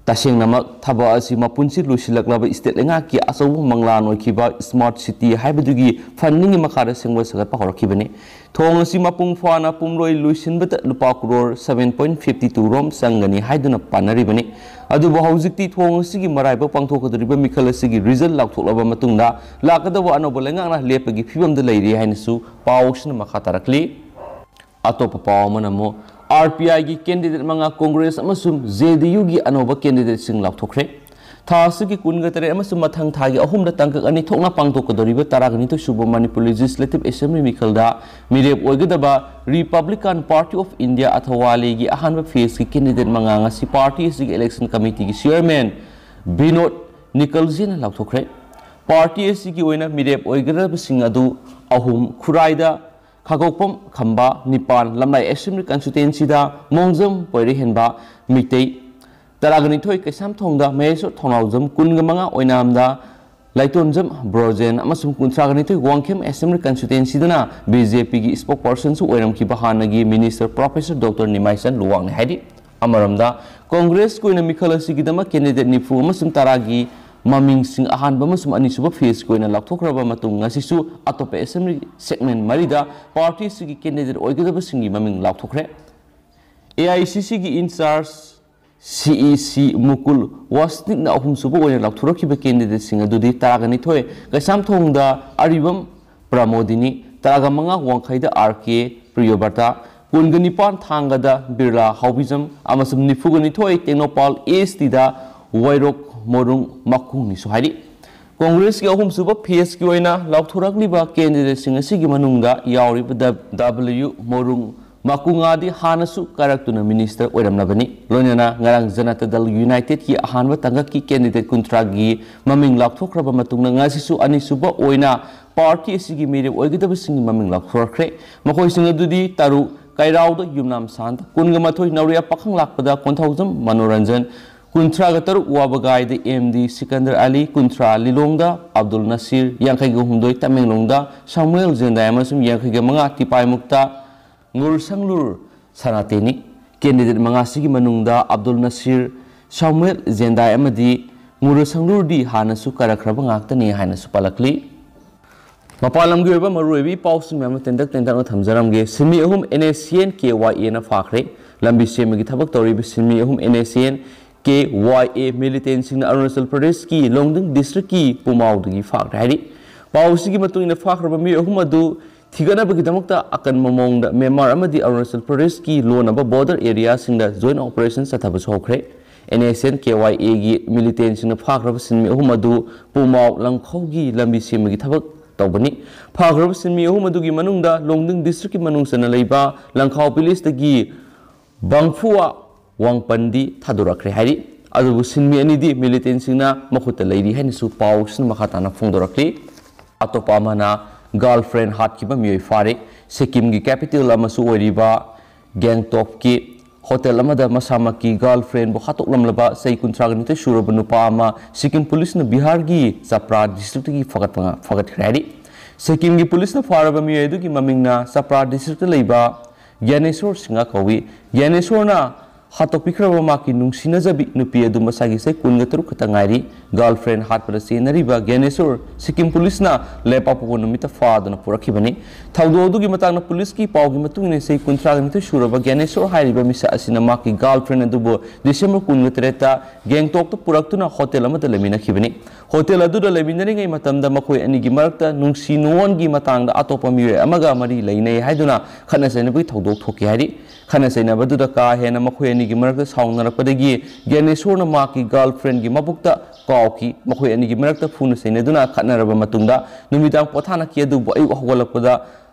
ꯇꯁꯦꯡꯅꯃꯛ ꯊꯕꯛ ꯑꯁꯤ ꯃꯄꯨꯟꯁꯤ ꯂꯣꯏꯁꯤꯜꯂꯛꯂꯕ ꯁ꯭ꯇꯦꯠ ꯂꯩꯉꯥꯛꯀꯤ ꯑꯆꯧꯕ ꯃꯪꯂꯥꯟ ꯑꯣꯏꯈꯤꯕ ꯁ꯭ꯃꯥꯔꯠ ꯁꯤꯇꯤ ꯍꯥꯏꯕꯗꯨꯒꯤ ꯐꯟꯗꯤꯡꯒꯤ ꯃꯈꯥꯗ ꯁꯦꯝꯒꯠ ꯁꯥꯒꯠꯄ ꯍꯧꯔꯛꯈꯤꯕꯅꯤ꯫ ꯊꯣꯡ ꯑꯁꯤ ꯃꯄꯨꯡ ꯐꯥꯅ ꯄꯨꯝꯂꯣꯏ ꯂꯣꯏꯁꯤꯟꯕꯗ ꯂꯨꯄꯥ crore seven point fifty two ꯔꯣꯝ ꯆꯪꯒꯅꯤ ꯍꯥꯏꯗꯨꯅ ꯄꯥꯅꯔꯤꯕꯅꯤ꯫ ꯑꯗꯨꯕꯨ ꯍꯧꯖꯤꯛꯇꯤ ꯊꯣꯡ ꯑꯁꯤꯒꯤ ꯃꯔꯥꯏꯕꯛ ꯄꯥꯡꯊꯣꯛꯀꯗꯧꯔꯤꯕ ꯃꯤꯈꯜ ꯑꯁꯤꯒꯤ ꯔꯤꯖꯜ ꯂꯥꯎꯊꯣꯛꯂꯕ ꯃꯇꯨꯡꯗ ꯂꯥꯛꯀꯗꯕ ꯑꯅꯧꯕ ꯂꯩꯉꯥꯛꯅ ꯂꯦꯞꯄꯒꯤ ꯐꯤꯕꯝꯗ ꯂꯩꯔꯤ ꯍꯥꯏꯅꯁꯨ ꯄꯥꯎꯁꯤꯅ ꯃꯈꯥ ꯇꯥꯔꯛꯂꯤ꯫ ꯑꯇꯣꯞꯄ ꯄꯥꯎ ꯑꯃꯅ ꯑꯃꯨꯛ RPI ꯒꯤ ꯀꯦꯟꯗꯤꯗꯦꯠ ꯃꯉꯥ, ꯀꯣꯡꯒ꯭ꯔꯦꯁ ꯑꯃꯁꯨꯡ JDU ꯒꯤ ꯑꯅꯧꯕ ꯀꯦꯟꯗꯤꯗꯦꯠꯁꯤꯡ ꯂꯥꯎꯊꯣꯛꯈ꯭ꯔꯦ꯫ ꯊꯥ ꯑꯁꯤꯒꯤ ꯀꯨꯟꯒ ꯇꯔꯦꯠ ꯑꯃꯁꯨꯡ ꯃꯊꯪ ꯊꯥꯒꯤ ꯑꯍꯨꯝꯗ ꯇꯥꯡꯀꯛ ꯑꯅꯤ ꯊꯣꯛꯅ ꯄꯥꯡꯊꯣꯛꯀꯗꯧꯔꯤꯕ ꯇꯔꯥꯒ ꯅꯤꯊꯣꯏ ꯁꯨꯕ ꯃꯅꯤꯄꯨꯔ Legislative Assembly ꯃꯤꯈꯜꯗ ꯃꯤꯔꯦꯞ ꯑꯣꯏꯒꯗꯕ Republican Party of India ꯑꯊꯋꯥꯂꯤꯒꯤ ꯑꯍꯥꯟꯕ phase ꯀꯤ ꯀꯦꯟꯗꯤꯗꯦꯠ ꯃꯉꯥ ꯉꯁꯤ ꯄꯥꯔꯇꯤ ꯑꯁꯤꯒꯤ election committee ꯒꯤ chairman ꯕꯤꯅꯣꯗ ꯅꯤꯀꯜꯖꯤꯅ ꯂꯥꯎꯊꯣꯛꯈ꯭ꯔꯦ꯫ ꯄꯥꯔꯇꯤ ꯑꯁꯤꯒꯤ ꯑꯣꯏꯅ ꯃꯤꯔꯦꯞ ꯑꯣꯏꯒꯗꯕꯁꯤꯡ ꯑꯗꯨ ꯑꯍꯨꯝ, ꯈꯨꯔꯥꯏꯗ ꯈꯥꯒꯣꯛꯄꯝ ꯈꯝꯕ, ꯅꯤꯄꯥꯟ, ꯂꯝꯂꯥꯏ Assembly Constituency ꯗ ꯃꯣꯡꯖꯝ ꯄꯣꯏꯔꯩꯍꯦꯟꯕ ꯃꯤꯇꯩ, ꯇꯔꯥꯒ ꯅꯤꯊꯣꯏ ꯀꯩꯁꯥꯝꯊꯣꯡꯗ ꯃꯍꯦꯁꯣꯔ ꯊꯧꯅꯥꯎꯖꯝ, ꯀꯨꯟꯒ ꯃꯉꯥ ꯑꯣꯏꯅꯥꯝꯗ ꯂꯥꯏꯇꯣꯟꯖꯝ ꯕ꯭ꯔꯣꯖꯦꯟ ꯑꯃꯁꯨꯡ ꯀꯨꯟꯊ꯭ꯔꯥꯒ ꯅꯤꯊꯣꯏ ꯋꯥꯡꯈꯦꯝ Assembly Constituency ꯗꯅ BJP ꯒꯤ spokesperson ꯁꯨ ꯑꯣꯏꯔꯝꯈꯤꯕ ꯍꯥꯟꯅꯒꯤ minister Professor Doctor ꯅꯤꯃꯥꯏꯆꯟ ꯂꯨꯋꯥꯡꯅꯤ ꯍꯥꯏꯔꯤ꯫ ꯑꯃꯔꯣꯝꯗ, ꯀꯣꯡꯒ꯭ꯔꯦꯁꯀꯤ ꯑꯣꯏꯅ ꯃꯤꯈꯜ ꯑꯁꯤꯒꯤꯗꯃꯛ candidate ꯅꯤꯐꯨ ꯑꯃꯁꯨꯡ ꯇꯔꯥꯒꯤ ꯃꯃꯤꯡꯁꯤꯡ ꯑꯍꯥꯟꯕ ꯑꯃꯁꯨꯡ ꯑꯅꯤꯁꯨꯕ phase ꯀꯤ ꯑꯣꯏꯅ ꯂꯥꯎꯊꯣꯛꯈ꯭ꯔꯕ ꯃꯇꯨꯡ, ꯉꯁꯤꯁꯨ ꯑꯇꯣꯞꯄ Assembly segment ꯃꯔꯤꯗ ꯄꯥꯔꯇꯤ ꯑꯁꯤꯒꯤ candidate ꯑꯣꯏꯒꯗꯕꯁꯤꯡꯒꯤ ꯃꯃꯤꯡ ꯂꯥꯎꯊꯣꯛꯈ꯭ꯔꯦ꯫ AICC ꯒꯤ in charge CEC ꯃꯨꯀꯨꯜ ꯋꯥꯁꯅꯤꯛꯅ ꯑꯍꯨꯝꯁꯨꯕ ꯑꯣꯏꯅ ꯂꯥꯎꯊꯣꯔꯛꯈꯤꯕ candidate ꯁꯤꯡ ꯑꯗꯨꯗꯤ ꯇꯔꯥꯒ ꯅꯤꯊꯣꯏ ꯀꯩꯁꯥꯝꯊꯣꯡꯗ ꯑꯔꯤꯕꯝ ꯄ꯭ꯔꯃꯣꯗꯤꯅꯤ, ꯇꯔꯥꯒ ꯃꯉꯥ ꯋꯥꯡꯈꯩꯗ RK ꯄ꯭ꯔꯤꯌꯣꯕ꯭ꯔꯇꯥ, ꯀꯨꯟꯒ ꯅꯤꯄꯥꯟ ꯊꯥꯡꯒꯗ ꯕꯤꯔꯂꯥ ꯍꯥꯎꯕꯤꯖꯝ ꯑꯃꯁꯨꯡ ꯅꯤꯐꯨꯒ ꯅꯤꯊꯣꯏ ꯇꯦꯡꯅꯧꯄꯥꯜ East ꯗ ꯋꯥꯏꯔꯣꯛ ꯃꯣꯔꯨꯡ ꯃꯈꯣꯡꯅꯤꯁꯨ ꯍꯥꯏꯔꯤ꯫ ꯀꯣꯡꯒ꯭ꯔꯦꯁꯀꯤ ꯑꯍꯨꯝꯁꯨꯕ phase ꯀꯤ ꯑꯣꯏꯅ ꯂꯥꯎꯊꯣꯔꯛꯂꯤꯕ candidate ꯁꯤꯡ ꯑꯁꯤꯒꯤ ꯃꯅꯨꯡꯗ ꯌꯥꯎꯔꯤꯕ ꯗ-, W ꯃꯣꯔꯨꯡ ꯃꯀꯨꯉꯥꯗꯤ ꯍꯥꯟꯅꯁꯨ ꯀꯥꯔꯛꯇꯨꯅ minister ꯑꯣꯏꯔꯝꯂꯕꯅꯤ꯫ ꯂꯣꯏꯅꯅ ꯉꯔꯥꯡ ꯖꯅꯇꯥ ꯗꯜ United ꯀꯤ ꯑꯍꯥꯟꯕ ꯇꯥꯡꯀꯛꯀꯤ candidate ꯀꯨꯟꯊ꯭ꯔꯥꯒꯤ ꯃꯃꯤꯡ ꯂꯥꯎꯊꯣꯛꯈ꯭ꯔꯕ ꯃꯇꯨꯡꯗ ꯉꯁꯤꯁꯨ ꯑꯅꯤꯁꯨꯕ ꯑꯣꯏꯅ ꯄꯥꯔꯇꯤ ꯑꯁꯤꯒꯤ ꯃꯤꯔꯦꯞ ꯑꯣꯏꯒꯗꯕꯁꯤꯡꯒꯤ ꯃꯃꯤꯡ ꯂꯥꯎꯊꯣꯔꯛꯈ꯭ꯔꯦ꯫ ꯃꯈꯣꯏꯁꯤꯡ ꯑꯗꯨꯗꯤ ꯇꯔꯨꯛ, ꯀꯩꯔꯥꯎꯗ ꯌꯨꯝꯅꯥꯝ ꯁꯥꯟꯇ, ꯀꯨꯟꯒ ꯃꯥꯊꯣꯏ ꯅꯧꯔꯤꯌꯥ ꯄꯥꯈꯪ ꯂꯥꯛꯄꯗ ꯀꯣꯟꯊꯧꯖꯝ ꯃꯅꯣꯔꯟꯖꯟ, ꯀꯨꯟꯊ꯭ꯔꯥꯒ ꯇꯔꯨꯛ ꯋꯥꯕꯒꯥꯏꯗ M D ꯁꯤꯀꯟꯗꯔ ꯑꯂꯤ, ꯀꯨꯟꯊ꯭ꯔꯥ ꯂꯤꯂꯣꯡꯗ ꯑꯕꯗꯨꯜ ꯅꯁꯤꯔ, ꯌꯥꯡꯈꯩꯒ ꯍꯨꯝꯗꯣꯏ ꯇꯃꯦꯡꯂꯣꯡꯗ ꯁꯥꯃꯨꯑꯦꯜ ꯖꯦꯟꯗꯥꯏ ꯑꯃꯁꯨꯡ ꯌꯥꯡꯈꯩꯒ ꯃꯉꯥ ꯇꯤꯄꯥꯏꯃꯨꯛꯇ ꯉꯨꯔꯁꯪꯂꯨꯔ ꯁꯅꯥꯇꯦꯅꯤ꯫ Candidate ꯃꯉꯥꯁꯤꯒꯤ ꯃꯅꯨꯡꯗ ꯑꯕꯗꯨꯜ ꯅꯁꯤꯔ, ꯁꯥꯃꯨꯑꯦꯜ ꯖꯦꯟꯗꯥꯏ ꯑꯃꯗꯤ ꯉꯨꯔꯨ ꯁꯪꯂꯨꯔꯗꯤ ꯍꯥꯟꯅꯁꯨ ꯀꯥꯔꯛꯈ꯭ꯔꯕ ꯉꯥꯛꯇꯅꯤ ꯍꯥꯏꯅꯁꯨ ꯄꯜꯂꯛꯂꯤ꯫ ꯃꯄꯥꯟ ꯂꯝꯒꯤ ꯑꯣꯏꯕ ꯃꯔꯨꯑꯣꯏꯕ ꯏ ꯄꯥꯎꯁꯤꯡ ꯃꯌꯥꯝ ꯑꯃ ꯇꯦꯟꯇꯛ ꯇꯦꯟꯇꯛꯅ ꯊꯝꯖꯔꯝꯒꯦ꯫ ꯁꯤꯟꯃꯤ ꯑꯍꯨꯝ NSCN KYA ꯅ ꯐꯥꯈ꯭ꯔꯦ꯫ ꯂꯝꯕꯤ ꯁꯦꯝꯕꯒꯤ ꯊꯕꯛ ꯇꯧꯔꯤꯕ ꯁꯤꯟꯃꯤ ꯑꯍꯨꯝ NSCN KYA militant ꯁꯤꯡꯅ ꯑꯔꯨꯅꯥꯆꯜ ꯄ꯭ꯔꯗꯦꯁꯀꯤ ꯂꯣꯡꯗꯤꯡ ꯗꯤꯁꯇ꯭ꯔꯤꯛꯀꯤ ꯄꯨꯃꯥꯎꯗꯒꯤ ꯐꯥꯈ꯭ꯔꯦ ꯍꯥꯏꯔꯤ꯫ ꯄꯥꯎ ꯑꯁꯤꯒꯤ ꯃꯇꯨꯡ ꯏꯟꯅ, ꯐꯥꯈ꯭ꯔꯕ ꯃꯤꯑꯣꯏ ꯑꯍꯨꯝ ꯑꯗꯨ ꯊꯤꯒꯠꯅꯕꯒꯤꯗꯃꯛꯇ ꯑꯀꯟꯕ ꯃꯑꯣꯡꯗ ꯃ꯭ꯌꯥꯟꯃꯥꯔ ꯑꯃꯗꯤ ꯑꯔꯨꯅꯥꯆꯜ ꯄ꯭ꯔꯗꯦꯁꯀꯤ ꯂꯣꯟꯅꯕ ꯕꯣꯔꯗꯔ ꯑꯦꯔꯤꯌꯥꯁꯤꯡꯗ ꯖꯣꯏꯟ ꯑꯣꯄꯔꯦꯁꯟ ꯆꯠꯊꯕꯁꯨ ꯍꯧꯈ꯭ꯔꯦ꯫ NSCN KYA ꯒꯤ militant ꯁꯤꯡꯅ ꯐꯥꯈ꯭ꯔꯕ ꯁꯤꯟꯃꯤ ꯑꯍꯨꯝ ꯑꯗꯨ ꯄꯨꯃꯥꯎ ꯂꯪꯈꯧꯒꯤ ꯂꯝꯕꯤ ꯁꯦꯝꯕꯒꯤ ꯊꯕꯛ ꯇꯧꯕꯅꯤ꯫ ꯐꯥꯈ꯭ꯔꯕ ꯁꯤꯟꯃꯤ ꯑꯍꯨꯝ ꯑꯗꯨꯒꯤ ꯃꯅꯨꯡꯗ ꯂꯣꯡꯗꯤꯡ ꯗꯤꯁꯇ꯭ꯔꯤꯛꯀꯤ ꯃꯅꯨꯡ ꯆꯟꯅ ꯂꯩꯕ ꯂꯪꯈꯥꯎ ꯚꯤꯂꯦꯖꯇꯒꯤ ꯕꯪꯐꯨꯋꯥ ꯋꯥꯡꯄꯟꯗꯤ ꯊꯥꯗꯣꯔꯛꯈ꯭ꯔꯦ ꯍꯥꯏꯔꯤ꯫ ꯑꯗꯨꯕꯨ ꯁꯤꯟꯃꯤ ꯑꯅꯤꯗꯤ militant ꯁꯤꯡꯅ ꯃꯈꯨꯠꯇ ꯂꯩꯔꯤ ꯍꯥꯏꯅꯁꯨ ꯄꯥꯎꯁꯤꯅ ꯃꯈꯥ ꯇꯥꯅ ꯐꯣꯡꯗꯣꯔꯛꯂꯤ꯫ ꯑꯇꯣꯞꯄ ꯑꯃꯅ ꯒꯔꯜ ꯐ꯭ꯔꯦꯟ ꯍꯥꯠꯈꯤꯕ ꯃꯤꯑꯣꯏ ꯐꯥꯔꯦ꯫ ꯁꯤꯛꯀꯤꯝꯒꯤ ꯀꯦꯄꯤꯇꯦꯜ ꯑꯃꯁꯨ ꯑꯣꯏꯔꯤꯕ ꯒꯦꯡꯇꯣꯛꯀꯤ ꯍꯣꯇꯦꯜ ꯑꯃꯗ ꯃꯁꯥꯃꯛꯀꯤ ꯒꯔꯜ ꯐ꯭ꯔꯦꯟꯕꯨ ꯍꯥꯠꯇꯣꯛꯂꯝꯂꯕ ꯆꯍꯤ ꯀꯨꯟꯊ꯭ꯔꯥꯒ ꯅꯤꯊꯣꯏ ꯁꯨꯔꯕ ꯅꯨꯄꯥ ꯑꯃ ꯁꯤꯛꯀꯤꯝ ꯄꯨꯂꯤꯁꯅ ꯕꯤꯍꯥꯔꯒꯤ ꯆꯄ꯭ꯔꯥ ꯗꯤꯁꯇ꯭ꯔꯤꯛꯇꯒꯤ ꯐꯒꯠꯄ-, ꯐꯒꯠꯈ꯭ꯔꯦ ꯍꯥꯏꯔꯤ꯫ ꯁꯤꯛꯀꯤꯝꯒꯤ ꯄꯨꯂꯤꯁꯅ ꯐꯥꯔꯕ ꯃꯤꯑꯣꯏ ꯑꯗꯨꯒꯤ ꯃꯃꯤꯡꯅ ꯆꯄ꯭ꯔꯥ ꯗꯤꯁꯇ꯭ꯔꯤꯛꯇ ꯂꯩꯕ ꯒ꯭ꯌꯥꯅꯦꯁꯣꯔ ꯁꯤꯡꯍ ꯀꯧꯏ꯫ ꯒ꯭ꯌꯥꯅꯦꯁꯣꯔꯅ ꯍꯥꯠꯇꯣꯛꯄꯤꯈ꯭ꯔꯕ ꯃꯍꯥꯛꯀꯤ ꯅꯨꯡꯁꯤꯅꯖꯕꯤ ꯅꯨꯄꯤ ꯑꯗꯨ ꯃꯁꯥꯒꯤ ꯆꯍꯤ ꯀꯨꯟꯒ ꯇꯔꯨꯛ ꯈꯛꯇ ꯉꯥꯏꯔꯤ꯫ ꯒꯔꯜ ꯐ꯭ꯔꯦꯟ ꯍꯥꯠꯄꯗ ꯆꯦꯟꯅꯔꯤꯕ ꯒ꯭ꯌꯥꯅꯦꯁꯣꯔ ꯁꯤꯛꯀꯤꯝ ꯄꯨꯂꯤꯁꯅ ꯂꯩꯕꯥꯛꯄꯣꯛꯄ ꯅꯨꯃꯤꯠꯇ ꯐꯥꯗꯨꯅ ꯄꯨꯔꯛꯈꯤꯕꯅꯤ꯫ ꯊꯧꯗꯣꯛ ꯑꯗꯨꯒꯤ ꯃꯇꯥꯡꯗ ꯄꯨꯂꯤꯁꯀꯤ ꯄꯥꯎꯒꯤ ꯃꯇꯨꯡ ꯏꯟꯅ, ꯆꯍꯤ ꯀꯨꯟꯊ꯭ꯔꯥꯒ ꯅꯤꯊꯣꯏ ꯁꯨꯔꯕ ꯒ꯭ꯌꯥꯅꯦꯁꯣꯔ ꯍꯥꯏꯔꯤꯕ ꯃꯤꯁꯛ ꯑꯁꯤꯅ ꯃꯍꯥꯛꯀꯤ ꯒꯔꯜ ꯐ꯭ꯔꯦꯟ ꯑꯗꯨꯕꯨ ꯗꯤꯁꯦꯝꯕꯔ ꯀꯨꯟꯒ ꯇꯔꯦꯠꯇ ꯒꯦꯡꯇꯣꯛꯇ ꯄꯨꯔꯛꯇꯨꯅ ꯍꯣꯇꯦꯜ ꯑꯃꯗ ꯂꯩꯃꯤꯟꯅꯈꯤꯕꯅꯤ꯫ ꯍꯣꯇꯦꯜ ꯑꯗꯨꯗ ꯂꯩꯃꯤꯟꯅꯔꯤꯉꯩ ꯃꯇꯝꯗ ꯃꯈꯣꯏ ꯑꯅꯤꯒꯤ ꯃꯔꯛꯇ ꯅꯨꯡꯁꯤ ꯅꯨꯡꯉꯣꯟꯒꯤ ꯃꯇꯥꯡꯗ ꯑꯇꯣꯞꯄ ꯃꯤꯑꯣꯏ ꯑꯃꯒ ꯃꯔꯤ ꯂꯩꯅꯩ ꯍꯥꯏꯗꯨꯅ ꯈꯠꯅ ꯆꯩꯅꯕꯒꯤ ꯊꯧꯗꯣꯛ ꯊꯣꯛꯈꯤ ꯍꯥꯏꯔꯤ꯫ ꯈꯠꯅ ꯆꯩꯅꯕꯗꯨꯗ ꯀꯥ ꯍꯦꯟꯅ ꯃꯈꯣꯏ ꯑꯅꯤꯒꯤ ꯃꯔꯛꯇ ꯁꯥꯎꯅꯔꯛꯄꯗꯒꯤ ꯒ꯭ꯌꯥꯅꯦꯁꯣꯔꯅ ꯃꯍꯥꯛꯀꯤ ꯒꯔꯜ ꯐ꯭ꯔꯦꯟꯒꯤ ꯃꯕꯨꯛꯇ ꯀꯥꯎꯈꯤ꯫ ꯃꯈꯣꯏ ꯑꯅꯤꯒꯤ ꯃꯔꯛꯇ ꯐꯨꯅ ꯆꯩꯅꯗꯨꯅ ꯈꯠꯅꯔꯕ ꯃꯇꯨꯡꯗ ꯅꯨꯃꯤꯗꯥꯡ ꯄꯣꯊꯥꯅꯈꯤ, ꯑꯗꯨꯕꯨ ꯑꯌꯨꯛ ꯍꯧꯒꯠꯂꯛꯄꯗ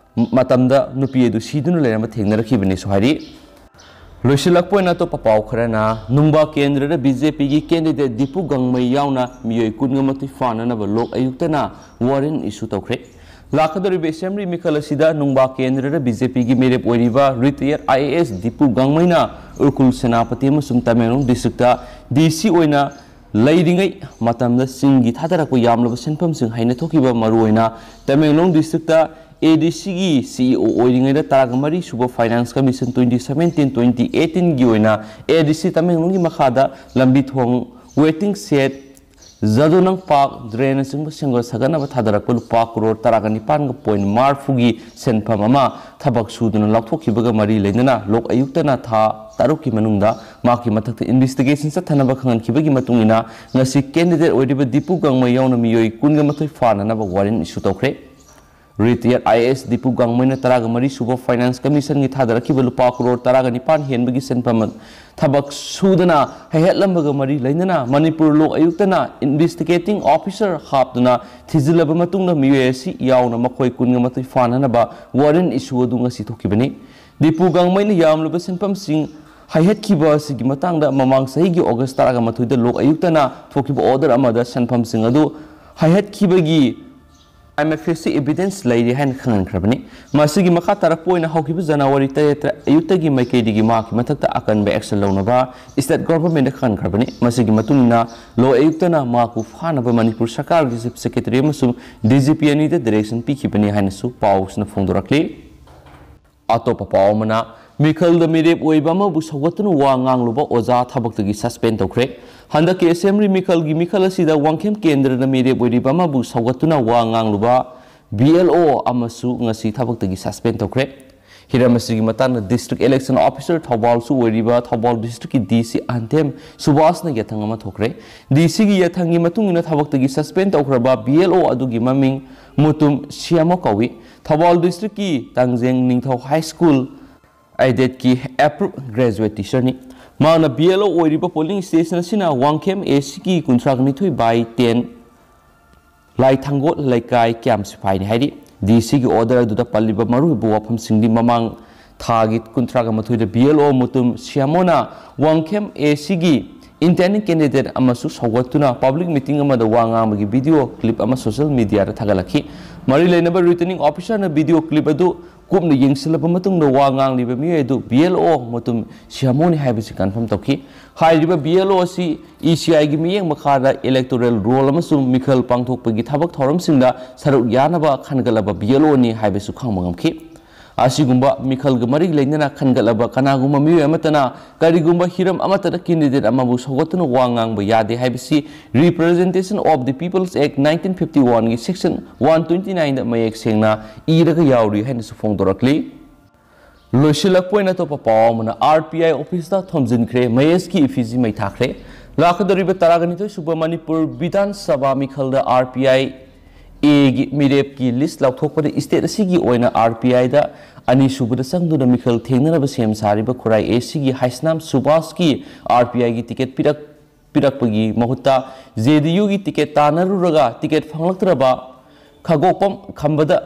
ꯃꯇꯝꯗ ꯅꯨꯄꯤ ꯑꯗꯨ ꯁꯤꯗꯨꯅ ꯂꯩꯔꯝꯕ ꯊꯦꯡꯅꯔꯛꯈꯤꯕꯅꯤꯁꯨ ꯍꯥꯏꯔꯤ꯫ ꯂꯣꯏꯁꯤꯜꯂꯛꯄ ꯑꯣꯏꯅ ꯑꯇꯣꯞꯄ ꯄꯥꯎ ꯈꯔꯅ, ꯅꯨꯡꯕꯥ ꯀꯦꯟꯗ꯭ꯔꯗ BJP ꯒꯤ candidate ꯗꯤꯄꯨ ꯒꯥꯡꯃꯩ ꯌꯥꯎꯅ ꯃꯤꯑꯣꯏ ꯀꯨꯟꯒ ꯃꯥꯊꯣꯏ ꯐꯥꯅꯅꯕ ꯂꯣꯛ ꯑꯌꯨꯛꯇꯅ warrant issue ꯇꯧꯈ꯭ꯔꯦ꯫ ꯂꯥꯛꯀꯗꯧꯔꯤꯕ assembly ꯃꯤꯈꯜ ꯑꯁꯤꯗ ꯅꯨꯡꯕꯥ ꯀꯦꯟꯗ꯭ꯔꯗ BJP ꯒꯤ ꯃꯤꯔꯦꯞ ꯑꯣꯏꯔꯤꯕ retired IAS ꯗꯤꯄꯨ ꯒꯥꯡꯃꯩꯅ ꯎꯔꯈꯨꯜ ꯁꯦꯅꯥꯄꯇꯤ ꯑꯃꯁꯨꯡ ꯇꯃꯦꯡꯂꯣꯡ ꯗꯤꯁꯇ꯭ꯔꯤꯛꯇ DC ꯑꯣꯏꯅ ꯂꯩꯔꯤꯉꯩ ꯃꯇꯝꯗ ꯆꯤꯡꯒꯤ ꯊꯥꯗꯔꯛꯄ ꯌꯥꯝꯂꯕ ꯁꯦꯟꯐꯝꯁꯤꯡ ꯍꯩꯅ ꯊꯣꯛꯈꯤꯕ, ꯃꯔꯨꯑꯣꯏꯅ ꯇꯃꯦꯡꯂꯣꯡ ꯗꯤꯁꯇ꯭ꯔꯤꯛꯇ ADCꯒꯤ CEO ꯑꯣꯏꯔꯤꯉꯩꯗ ꯇꯔꯥꯒ ꯃꯔꯤ ꯁꯨꯕ Finance Commission twenty seventeen twenty eighteenꯒꯤ ꯑꯣꯏꯅ ADC ꯇꯃꯦꯡꯂꯣꯡꯒꯤ ꯃꯈꯥꯗ ꯂꯝꯕꯤ ꯊꯣꯡ, waiting shed, ꯖꯥꯗꯣꯅꯪ ꯄꯥꯔꯛ, drainꯅꯆꯤꯡꯕ ꯁꯦꯝꯒꯠ ꯁꯥꯒꯠꯅꯕ ꯊꯥꯗꯔꯛꯄ ꯂꯨꯄꯥ ꯀꯔꯣꯔ ꯇꯔꯥꯒ ꯅꯤꯄꯥꯟꯒ ꯄꯣꯏꯟ ꯃꯔꯤꯐꯨꯒꯤ ꯁꯦꯟꯐꯝ ꯑꯃ ꯊꯕꯛ ꯁꯨꯗꯅ ꯂꯧꯊꯣꯛꯈꯤꯕꯒ ꯃꯔꯤ ꯂꯩꯅꯅ ꯂꯣꯛ ꯑꯌꯨꯛꯇꯅ ꯊꯥ ꯇꯔꯨꯛꯀꯤ ꯃꯅꯨꯡꯗ ꯃꯍꯥꯛꯀꯤ ꯃꯊꯛꯇ investigation ꯆꯠꯊꯅꯕ ꯈꯪꯍꯟꯈꯤꯕꯒꯤ ꯃꯇꯨꯡ ꯏꯟꯅ ꯉꯁꯤ candidate ꯑꯣꯏꯔꯤꯕ ꯗꯤꯄꯨ ꯒꯥꯡꯃꯩ ꯌꯥꯎꯅ ꯃꯤꯑꯣꯏ ꯀꯨꯟꯒ ꯃꯥꯊꯣꯏ ꯐꯥꯅꯅꯕ warrant issue ꯇꯧꯈ꯭ꯔꯦ꯫ Retired IAS ꯗꯤꯄꯨ ꯒꯥꯡꯃꯩꯅ ꯇꯔꯥꯒ ꯃꯔꯤ ꯁꯨꯕ Finance Commissionꯒꯤ ꯊꯥꯗꯔꯛꯈꯤꯕ ꯂꯨꯄꯥ ꯀꯔꯣꯔ ꯇꯔꯥꯒ ꯅꯤꯄꯥꯟ ꯍꯦꯟꯕꯒꯤ ꯁꯦꯟꯐꯝ ꯊꯕꯛ ꯁꯨꯗꯅ ꯍꯩꯍꯠꯂꯝꯕꯒ ꯃꯔꯤ ꯂꯩꯅꯅ ꯃꯅꯤꯄꯨꯔ ꯂꯣꯛ ꯑꯌꯨꯛꯇꯅ investigating officer ꯍꯥꯞꯇꯨꯅ ꯊꯤꯖꯤꯜꯂꯕ ꯃꯇꯨꯡꯗ ꯃꯤꯑꯣꯏ ꯑꯁꯤ ꯌꯥꯎꯅ ꯃꯈꯣꯏ ꯀꯨꯟꯒ ꯃꯥꯊꯣꯏ ꯐꯥꯅꯅꯕ warrant issue ꯑꯗꯨ ꯉꯁꯤ ꯊꯣꯛꯈꯤꯕꯅꯤ꯫ ꯗꯤꯄꯨ ꯒꯥꯡꯃꯩꯅ ꯌꯥꯝꯂꯕ ꯁꯦꯟꯐꯝꯁꯤꯡ ꯍꯩꯍꯠꯈꯤꯕ ꯑꯁꯤꯒꯤ ꯃꯇꯥꯡꯗ ꯃꯃꯥꯡ ꯆꯍꯤꯒꯤ August ꯇꯔꯥꯒ ꯃꯥꯊꯣꯏꯗ ꯂꯣꯛ ꯑꯌꯨꯛꯇꯅ ꯊꯣꯛꯈꯤꯕ order ꯑꯃꯗ ꯁꯦꯟꯐꯝꯁꯤꯡ ꯑꯗꯨ ꯍꯩꯍꯠꯈꯤꯕꯒꯤ IMFSC evidence ꯂꯩꯔꯤ ꯍꯥꯏꯅ ꯈꯪꯍꯟꯈ꯭ꯔꯕꯅꯤ꯫ ꯃꯁꯤꯒꯤ ꯃꯈꯥ ꯇꯥꯔꯛꯄ ꯑꯣꯏꯅ ꯍꯧꯈꯤꯕ January ꯇꯔꯦꯠꯇ ꯑꯌꯨꯛꯇꯒꯤ ꯃꯥꯏꯀꯩꯗꯒꯤ ꯃꯍꯥꯛꯀꯤ ꯃꯊꯛꯇ ꯑꯀꯟꯕ action ꯂꯧꯅꯕ state governmentꯗ ꯈꯪꯍꯟꯈ꯭ꯔꯕꯅꯤ꯫ ꯃꯁꯤꯒꯤ ꯃꯇꯨꯡ ꯏꯟꯅ ꯂꯣꯛ ꯑꯌꯨꯛꯇꯅ ꯃꯍꯥꯛꯄꯨ ꯐꯥꯅꯕ ꯃꯅꯤꯄꯨꯔ ꯁꯔꯀꯥꯔꯒꯤ Chief Secretary ꯑꯃꯁꯨꯡ DGP ꯑꯅꯤꯗ direction ꯄꯤꯈꯤꯕꯅꯤ ꯍꯥꯏꯅꯁꯨ ꯄꯥꯎꯁꯤꯅ ꯐꯣꯡꯗꯣꯔꯛꯂꯤ꯫ ꯑꯇꯣꯞꯄ ꯄꯥꯎ ꯑꯃꯅ, ꯃꯤꯈꯜꯗ ꯃꯤꯔꯦꯞ ꯑꯣꯏꯕ ꯑꯃꯕꯨ ꯁꯧꯒꯠꯇꯨꯅ ꯋꯥ ꯉꯥꯡꯂꯨꯕ ꯑꯣꯖꯥ ꯊꯕꯛꯇꯒꯤ suspend ꯇꯧꯈ꯭ꯔꯦ꯫ ꯍꯟꯗꯛꯀꯤ assembly ꯃꯤꯈꯜꯒꯤ ꯃꯤꯈꯜ ꯑꯁꯤꯗ ꯋꯥꯡꯈꯦꯝ ꯀꯦꯟꯗ꯭ꯔꯗ ꯃꯤꯔꯦꯞ ꯑꯣꯏꯔꯤꯕ ꯑꯃꯕꯨ ꯁꯧꯒꯠꯇꯨꯅ ꯋꯥ ꯉꯥꯡꯂꯨꯕ BLO ꯑꯃꯁꯨ ꯉꯁꯤ ꯊꯕꯛꯇꯒꯤ suspend ꯇꯧꯈ꯭ꯔꯦ꯫ ꯍꯤꯔꯝ ꯑꯁꯤꯒꯤ ꯃꯇꯥꯡꯗ District Election Officer ꯊꯧꯕꯥꯜꯁꯨ ꯑꯣꯏꯔꯤꯕ ꯊꯧꯕꯥꯜ Districtꯀꯤ DC ꯑꯍꯟꯊꯦꯝ ꯁꯨꯕꯥꯁꯅ ꯌꯥꯊꯪ ꯑꯃ ꯊꯣꯛꯈ꯭ꯔꯦ꯫ DCꯒꯤ ꯌꯥꯊꯪꯒꯤ ꯃꯇꯨꯡ ꯏꯟꯅ ꯊꯕꯛꯇꯒꯤ suspend ꯇꯧꯈ꯭ꯔꯕ BLO ꯑꯗꯨꯒꯤ ꯃꯃꯤꯡ ꯃꯨꯇꯨꯝ ꯁꯤꯌꯥꯃꯣ ꯀꯧꯏ꯫ ꯊꯧꯕꯥꯜ Districtꯀꯤ ꯇꯥꯡꯖꯦꯡ ꯅꯤꯡꯊꯧ High School Aidedꯀꯤ approved graduate teacherꯅꯤ꯫ ꯃꯍꯥꯛꯅ BLO ꯑꯣꯏꯔꯤꯕ polling station ꯑꯁꯤꯅ ꯋꯥꯡꯈꯦꯝ ACꯒꯤ ꯀꯨꯟꯊ꯭ꯔꯥ ꯅꯤꯊꯣꯏ by ten ꯂꯥꯏꯊꯥꯡꯒꯣꯠ ꯂꯩꯀꯥꯏ ꯀ꯭ꯌꯥꯝ ꯁꯤꯐꯥꯏꯅꯤ ꯍꯥꯏꯔꯤ꯫ DCꯒꯤ order ꯑꯗꯨꯗ ꯄꯜꯂꯤꯕ ꯃꯔꯨꯑꯣꯏꯕ ꯋꯥꯐꯝꯁꯤꯡꯗꯤ ꯃꯃꯥꯡ ꯊꯥꯒꯤ ꯀꯨꯟꯊ꯭ꯔꯥꯒ ꯃꯥꯊꯣꯏꯗ BLO Mutum ꯁꯤꯌꯥꯃꯣꯅ Wangkhem ACꯒꯤ intending candidate ꯑꯃꯁꯨ ꯁꯧꯒꯠꯇꯨꯅ public meeting ꯑꯃꯗ ꯋꯥ ꯉꯥꯡꯕꯒꯤ video clip ꯑꯃ social mediaꯗ ꯊꯥꯒꯠꯂꯛꯈꯤ꯫ ꯃꯔꯤ ꯂꯩꯅꯕ returning officerꯅ video clip ꯑꯗꯨ ꯀꯨꯞꯅ ꯌꯦꯡꯁꯤꯜꯂꯕ ꯃꯇꯨꯡꯗ ꯋꯥ ꯉꯥꯡꯂꯤꯕ ꯃꯤꯑꯣꯏ ꯑꯗꯨ ꯕꯤ ꯑꯦꯜ ꯑꯣ ꯃꯣꯇꯨꯝ ꯁꯤꯌꯥꯃꯣꯅꯤ ꯍꯥꯏꯕꯁꯤ ꯀꯟꯐꯥꯔꯝ ꯇꯧꯈꯤ꯫ ꯍꯥꯏꯔꯤꯕ ꯕꯤ ꯑꯦꯜ ꯑꯣ ꯑꯁꯤ ꯏ ꯁꯤ ꯑꯥꯏꯒꯤ ꯃꯤꯠꯌꯦꯡ ꯃꯈꯥꯗ ꯏꯂꯦꯛꯇꯣꯔꯦꯜ ꯔꯣꯜ ꯑꯃꯁꯨꯡ ꯃꯤꯈꯜ ꯄꯥꯡꯊꯣꯛꯄꯒꯤ ꯊꯕꯛ ꯊꯧꯔꯝꯁꯤꯡꯗ ꯁꯔꯨꯛ ꯌꯥꯅꯕ ꯈꯟꯒꯠꯂꯕ ꯕꯤ ꯑꯦꯜ ꯑꯣꯅꯤ ꯍꯥꯏꯕꯁꯨ ꯈꯪꯕ ꯉꯝꯈꯤ꯫ ꯑꯁꯤꯒꯨꯝꯕ ꯃꯤꯈꯜꯒ ꯃꯔꯤ ꯂꯩꯅꯅ ꯈꯟꯒꯠꯂꯕ ꯀꯅꯥꯒꯨꯝꯕ ꯃꯤꯑꯣꯏ ꯑꯃꯠꯇꯅ ꯀꯔꯤꯒꯨꯝꯕ ꯍꯤꯔꯝ ꯑꯃꯠꯇꯗ ꯀꯦꯟꯗꯤꯗꯦꯠ ꯑꯃꯕꯨ ꯁꯧꯒꯠꯇꯨꯅ ꯋꯥ ꯉꯥꯡꯕ ꯌꯥꯗꯦ ꯍꯥꯏꯕꯁꯤ Representation of the People's Act nineteen fifty one ꯒꯤ section one twenty nine ꯗ ꯃꯌꯦꯛ ꯁꯦꯡꯅ ꯏꯔꯒ ꯌꯥꯎꯔꯤ ꯍꯥꯏꯅꯁꯨ ꯐꯣꯡꯗꯣꯔꯛꯂꯤ꯫ ꯂꯣꯏꯁꯤꯜꯂꯛꯄ ꯑꯣꯏꯅ ꯑꯇꯣꯞꯄ ꯄꯥꯎ ꯑꯃꯅ, ꯑꯥꯔ ꯄꯤ ꯑꯥꯏ ꯑꯣꯐꯤꯁꯇ ꯊꯣꯝꯖꯤꯟꯈ꯭ꯔꯦ, ꯃꯍꯦꯁꯀꯤ ꯏꯐꯤꯖꯤ ꯃꯩ ꯊꯥꯈ꯭ꯔꯦ꯫ ꯂꯥꯛꯀꯗꯧꯔꯤꯕ ꯇꯔꯥꯒ ꯅꯤꯊꯣꯏ ꯁꯨꯕ ꯃꯅꯤꯄꯨꯔ ꯕꯤꯙꯥꯟ ꯁꯚꯥ ꯃꯤꯈꯜꯗ ꯑꯥꯔ ꯄꯤ ꯑꯥꯏ ꯑꯦꯒꯤ ꯃꯤꯔꯦꯞꯀꯤ ꯂꯤꯁ ꯂꯥꯎꯊꯣꯛꯄꯗ ꯏꯁꯇꯦꯠ ꯑꯁꯤꯒꯤ ꯑꯣꯏꯅ ꯑꯥꯔ ꯄꯤ ꯑꯥꯏꯗ ꯑꯅꯤꯁꯨꯕꯗ ꯆꯪꯗꯨꯅ ꯃꯤꯈꯜ ꯊꯦꯡꯅꯅꯕ ꯁꯦꯝ ꯁꯥꯔꯤꯕ ꯈꯨꯔꯥꯏ ꯑꯦ ꯁꯤꯒꯤ ꯍꯥꯏꯁꯅꯥꯝ ꯁꯨꯕꯥꯁꯀꯤ ꯑꯥꯔ ꯄꯤ ꯑꯥꯏꯒꯤ ꯇꯤꯀꯦꯠ ꯄꯤꯔꯛ ꯄꯤꯔꯛꯄꯒꯤ ꯃꯍꯨꯠꯇ ꯖꯦ ꯗꯤ ꯌꯨꯒꯤ ꯇꯤꯀꯦꯠ ꯇꯥꯟꯅꯔꯨꯔꯒ ꯇꯤꯀꯦꯠ ꯐꯪꯂꯛꯇ꯭ꯔꯕ ꯈꯥꯒꯣꯛꯄꯝ ꯈꯝꯕꯗ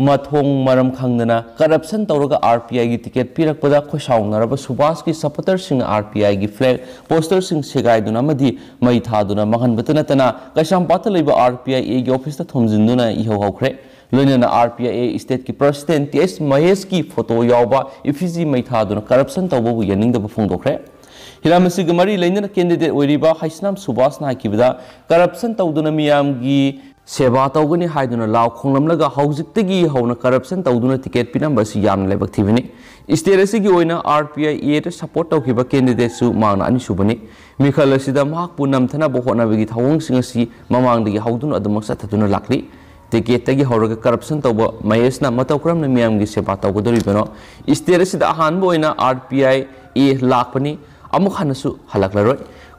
ꯃꯊꯣꯡ ꯃꯔꯝ ꯈꯪꯗꯅ ꯀꯔꯞꯁꯟ ꯇꯧꯔꯒ ꯑꯥꯔ ꯄꯤ ꯑꯥꯏꯒꯤ ꯇꯤꯀꯦꯠ ꯄꯤꯔꯛꯄꯗ ꯈꯣꯏꯁꯥꯎꯅꯔꯕ ꯁꯨꯕꯥꯁꯀꯤ ꯁꯄꯣꯔꯇꯔꯁꯤꯡꯅ ꯑꯥꯔ ꯄꯤ ꯑꯥꯏꯒꯤ ꯐ꯭ꯂꯦꯒ ꯄꯣꯁꯇꯔꯁꯤꯡ ꯁꯦꯒꯥꯏꯗꯨꯅ ꯑꯃꯗꯤ ꯃꯩ ꯊꯥꯗꯨꯅ ꯃꯥꯡꯍꯟꯕꯇ ꯅꯠꯇꯅ ꯀꯩꯁꯥꯝꯄꯥꯠꯇ ꯂꯩꯕ ꯑꯥꯔ ꯄꯤ ꯑꯥꯏ ꯑꯦꯒꯤ ꯑꯣꯐꯤꯁꯇ ꯊꯣꯝꯖꯤꯟꯗꯨꯅ ꯏꯍꯧ ꯍꯧꯈ꯭ꯔꯦ꯫ ꯂꯣꯏꯅꯅ ꯑꯥꯔ ꯄꯤ ꯑꯥꯏ ꯑꯦ ꯏꯁꯇꯦꯠꯀꯤ ꯄ꯭ꯔꯁꯤꯗꯦꯟꯠ ꯇꯤ ꯑꯦꯁ ꯃꯍꯦꯁꯀꯤ ꯐꯣꯇꯣ ꯌꯥꯎꯕ ꯏꯐꯤꯖꯤ ꯃꯩ ꯊꯥꯗꯨꯅ ꯀꯔꯞꯁꯟ ꯇꯧꯕꯕꯨ ꯌꯥꯅꯤꯡꯗꯕ ꯐꯣꯡꯗꯣꯛꯈ꯭ꯔꯦ꯫ ꯍꯤꯔꯝ ꯑꯁꯤꯒ ꯃꯔꯤ ꯂꯩꯅꯅ ꯀꯦꯟꯗꯤꯗꯦꯠ ꯑꯣꯏꯔꯤꯕ ꯍꯩꯁꯅꯥꯝ ꯁꯨꯕꯥꯁꯅ ꯍꯥꯏꯈꯤꯕꯗ, ꯀꯔꯞꯁꯟ ꯇꯧꯗꯨꯅ ꯃꯤꯌꯥꯝꯒꯤ ꯁꯦꯕꯥ ꯇꯧꯒꯅꯤ ꯍꯥꯏꯗꯨꯅ ꯂꯥꯎ ꯈꯣꯡꯂꯝꯂꯒ ꯍꯧꯖꯤꯛꯇꯒꯤ ꯍꯧꯅ ꯀꯔꯞꯁꯟ ꯇꯧꯗꯨꯅ ꯇꯤꯀꯦꯠ ꯄꯤꯔꯝꯕ ꯑꯁꯤ ꯌꯥꯝꯅ ꯂꯥꯏꯕꯛ ꯊꯤꯕꯅꯤ꯫ ꯏꯁꯇꯦꯠ ꯑꯁꯤꯒꯤ ꯑꯣꯏꯅ R P I aid support ꯇꯧꯈꯤꯕ ꯀꯦꯟꯗꯤꯗꯦꯠꯁꯨ ꯃꯍꯥꯛꯅ ꯑꯅꯤꯁꯨꯕꯅꯤ꯫ ꯃꯤꯈꯜ ꯑꯁꯤꯗ ꯃꯍꯥꯛꯄꯨ ꯅꯝꯊꯅꯕ ꯍꯣꯠꯅꯕꯒꯤ ꯊꯧꯑꯣꯡꯁꯤꯡ ꯑꯁꯤ ꯃꯃꯥꯡꯗꯒꯤ ꯍꯧꯗꯨꯅ ꯑꯗꯨꯃꯛ ꯆꯠꯊꯗꯨꯅ ꯂꯥꯛꯂꯤ꯫ ꯇꯤꯀꯦꯠꯇꯒꯤ ꯍꯧꯔꯒ ꯀꯔꯞꯁꯟ ꯇꯧꯕ ꯃꯍꯦꯁꯅ ꯃꯇꯧ ꯀꯔꯝꯅ ꯃꯤꯌꯥꯝꯒꯤ ꯁꯦꯕꯥ ꯇꯧꯒꯗꯧꯔꯤꯕꯅꯣ? ꯏꯁꯇꯦꯠ ꯑꯁꯤꯗ ꯑꯍꯥꯟꯕ ꯑꯣꯏꯅ ꯑꯥꯔ ꯄꯤ ꯑꯥꯏ ꯑꯦ ꯂꯥꯛꯄꯅꯤ꯫ ꯑꯃꯨꯛ ꯍꯟꯅꯁꯨ ꯍꯜꯂꯛꯂꯔꯣꯏ꯫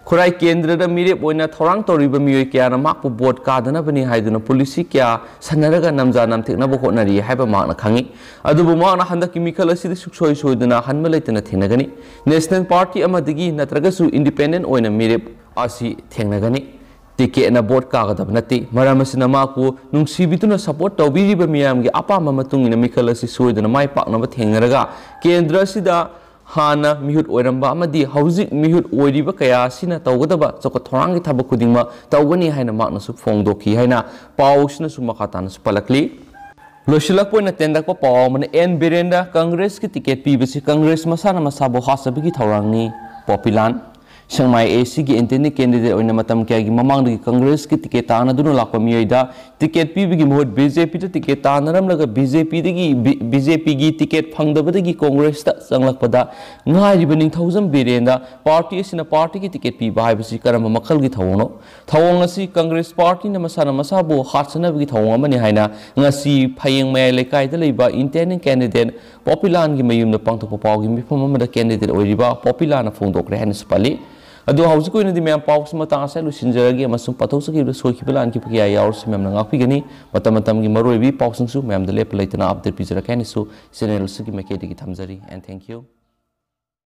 ꯈꯨꯔꯥꯏ ꯀꯦꯟꯗ꯭ꯔꯗ ꯃꯤꯔꯦꯞ ꯑꯣꯏꯅ ꯊꯧꯔꯥꯡ ꯇꯧꯔꯤꯕ ꯃꯤꯑꯣꯏ ꯀꯌꯥꯅ ꯃꯍꯥꯛꯄꯨ ꯚꯣꯠ ꯀꯥꯗꯅꯕꯅꯤ ꯍꯥꯏꯗꯨꯅ ꯄꯣꯂꯤꯁꯤ ꯀꯌꯥ ꯁꯟꯅꯔꯒ ꯅꯝꯖꯥ ꯅꯝꯊꯦꯛꯅꯕ ꯍꯣꯠꯅꯔꯤ ꯍꯥꯏꯕ ꯃꯍꯥꯛꯅ ꯈꯪꯏ꯫ ꯑꯗꯨꯕꯨ ꯃꯍꯥꯛꯅ ꯍꯟꯗꯛꯀꯤ ꯃꯤꯈꯜ ꯑꯁꯤꯗ ꯁꯨꯡꯁꯣꯏ ꯁꯣꯏꯗꯅ ꯍꯟꯕ ꯂꯩꯇꯅ ꯊꯦꯡꯅꯒꯅꯤ꯫ ꯅꯦꯁꯅꯦꯜ ꯄꯥꯔꯇꯤ ꯑꯃꯗꯒꯤ ꯅꯠꯇ꯭ꯔꯒꯁꯨ ꯏꯟꯗꯤꯄꯦꯟꯗꯦꯟꯠ ꯑꯣꯏꯅ ꯃꯤꯔꯦꯞ ꯑꯁꯤ ꯊꯦꯡꯅꯒꯅꯤ꯫ ꯇꯤꯀꯦꯠꯅ ꯚꯣꯠ ꯀꯥꯒꯗꯕ ꯅꯠꯇꯦ꯫ ꯃꯔꯝ ꯑꯁꯤꯅ ꯃꯍꯥꯛꯄꯨ ꯅꯨꯡꯁꯤꯕꯤꯗꯨꯅ ꯁꯄꯣꯔꯠ ꯇꯧꯕꯤꯔꯤꯕ ꯃꯤꯌꯥꯝꯒꯤ ꯑꯄꯥꯝꯕ ꯃꯇꯨꯡ ꯏꯟꯅ ꯃꯤꯈꯜ ꯑꯁꯤ ꯁꯣꯏꯗꯅ ꯃꯥꯏ ꯄꯥꯛꯅꯕ ꯊꯦꯡꯅꯔꯒ ꯀꯦꯟꯗ꯭ꯔ ꯑꯁꯤꯗ ꯍꯥꯟꯅ ꯃꯤꯍꯨꯠ ꯑꯣꯏꯔꯝꯕ ꯑꯃꯗꯤ ꯍꯧꯖꯤꯛ ꯃꯤꯍꯨꯠ ꯑꯣꯏꯔꯤꯕ ꯀꯌꯥ ꯑꯁꯤꯅ ꯇꯧꯒꯗꯕ ꯆꯥꯎꯈꯠ ꯊꯧꯔꯥꯡꯒꯤ ꯊꯕꯛ ꯈꯨꯗꯤꯡꯃꯛ ꯇꯧꯒꯅꯤ ꯍꯥꯏꯅ ꯃꯍꯥꯛꯅꯁꯨ ꯐꯣꯡꯗꯣꯛꯈꯤ ꯍꯥꯏꯅ ꯄꯥꯎꯁꯤꯅꯁꯨ ꯃꯈꯥ ꯇꯥꯅꯁꯨ ꯄꯜꯂꯛꯂꯤ꯫ ꯂꯣꯏꯁꯤꯜꯂꯛꯄ ꯑꯣꯏꯅ ꯇꯦꯟꯔꯛꯄ ꯄꯥꯎ ꯑꯃꯅ, ꯑꯦꯟ ꯕꯤꯔꯦꯟꯗ ꯀꯪꯒ꯭ꯔꯦꯁꯀꯤ ꯇꯤꯀꯦꯠ ꯄꯤꯕꯁꯤ ꯀꯪꯒ꯭ꯔꯦꯁ ꯃꯁꯥꯅ ꯃꯁꯥꯕꯨ ꯍꯥꯠꯆꯕꯒꯤ ꯊꯧꯔꯥꯡꯅꯤ꯫ ꯄꯣꯄꯤꯂꯥꯟ꯫ ꯁꯦꯛꯃꯥꯏ ꯑꯦ ꯁꯤꯒꯤ ꯏꯟꯗꯤꯄꯦꯟꯗꯦꯟꯠ ꯀꯦꯟꯗꯤꯗꯦꯠ ꯑꯣꯏꯅ ꯃꯇꯝ ꯀꯌꯥꯒꯤ ꯃꯃꯥꯡꯗꯒꯤ ꯀꯪꯒ꯭ꯔꯦꯁꯀꯤ ꯇꯤꯀꯦꯠ ꯇꯥꯟꯅꯗꯨꯅ ꯂꯥꯛꯄ ꯃꯤꯑꯣꯏꯗ ꯇꯤꯀꯦꯠ ꯄꯤꯕꯒꯤ ꯃꯍꯨꯠ ꯕꯤ ꯖꯦ ꯄꯤꯗ ꯇꯤꯀꯦꯠ ꯇꯥꯟꯅꯔꯝꯂꯒ ꯕꯤ ꯖꯦ ꯄꯤꯗꯒꯤ, ꯕꯤ ꯖꯦ ꯄꯤꯒꯤ ꯇꯤꯀꯦꯠ ꯐꯪꯗꯕꯗꯒꯤ ꯀꯪꯒ꯭ꯔꯦꯁꯇ ꯆꯪꯂꯛꯄꯗ ꯉꯥꯏꯔꯤꯕ ꯅꯤꯡꯊꯧꯖꯝ ꯕꯤꯔꯦꯟꯗ ꯄꯥꯔꯇꯤ ꯑꯁꯤꯅ ꯄꯥꯔꯇꯤꯒꯤ ꯇꯤꯀꯦꯠ ꯄꯤꯕ ꯍꯥꯏꯕꯁꯤ ꯀꯔꯝꯕ ꯃꯈꯜꯒꯤ ꯊꯧꯑꯣꯡꯅꯣ? ꯊꯧꯑꯣꯡ ꯑꯁꯤ ꯀꯪꯒ꯭ꯔꯦꯁ ꯄꯥꯔꯇꯤꯅ ꯃꯁꯥꯅ ꯃꯁꯥꯕꯨ ꯍꯥꯠꯆꯅꯕꯒꯤ ꯊꯧꯑꯣꯡ ꯑꯃꯅꯤ ꯍꯥꯏꯅ ꯉꯁꯤ ꯐꯌꯦꯡ ꯃꯌꯥꯏ ꯂꯩꯀꯥꯏꯗ ꯂꯩꯕ ꯏꯟꯗꯤꯄꯦꯟꯗꯦꯟꯠ ꯀꯦꯟꯗꯤꯗꯦꯠ ꯄꯣꯄꯤꯂꯥꯟꯒꯤ ꯃꯌꯨꯝꯗ ꯄꯥꯡꯊꯣꯛꯄ ꯄꯥꯎꯒꯤ ꯃꯤꯐꯝ ꯑꯃꯗ ꯀꯦꯟꯗꯤꯗꯦꯠ ꯑꯣꯏꯔꯤꯕ ꯄꯣꯄꯤꯂꯥꯟꯅ ꯐꯣꯡꯗꯣꯛꯈ꯭ꯔꯦ ꯍꯥꯏꯅꯁꯨ ꯄꯜꯂꯤ꯫ ꯑꯗꯣ ꯍꯧꯖꯤꯛꯀꯤ ꯑꯣꯏꯅꯗꯤ ꯃꯌꯥꯝ ꯄꯥꯎꯁꯤ ꯃꯇꯥꯡ ꯑꯁꯤꯗ ꯂꯣꯏꯁꯤꯟꯖꯔꯒꯦ ꯑꯃꯁꯨꯡ ꯄꯥꯊꯣꯛꯆꯈꯤꯕꯗ ꯁꯣꯏꯈꯤꯕ ꯂꯥꯟꯈꯤꯕ ꯀꯌꯥ ꯌꯥꯎꯔꯁꯨ ꯃꯌꯥꯝꯅ ꯉꯥꯛꯄꯤꯒꯅꯤ꯫ ꯃꯇꯝ ꯃꯇꯝꯒꯤ ꯃꯔꯨꯑꯣꯏꯕ ꯄꯥꯎꯁꯤꯡꯁꯨ ꯃꯌꯥꯝꯗ ꯂꯦꯞꯄ ꯂꯩꯇꯅ ꯑꯞꯗꯦꯠ ꯄꯤꯖꯔꯛꯀꯦ ꯍꯥꯏꯅꯁꯨ ꯆꯦꯅꯦꯜ ꯑꯁꯤꯒꯤ ꯃꯥꯏꯀꯩꯗꯒꯤ ꯊꯝꯖꯔꯤ꯫ And thank you꯫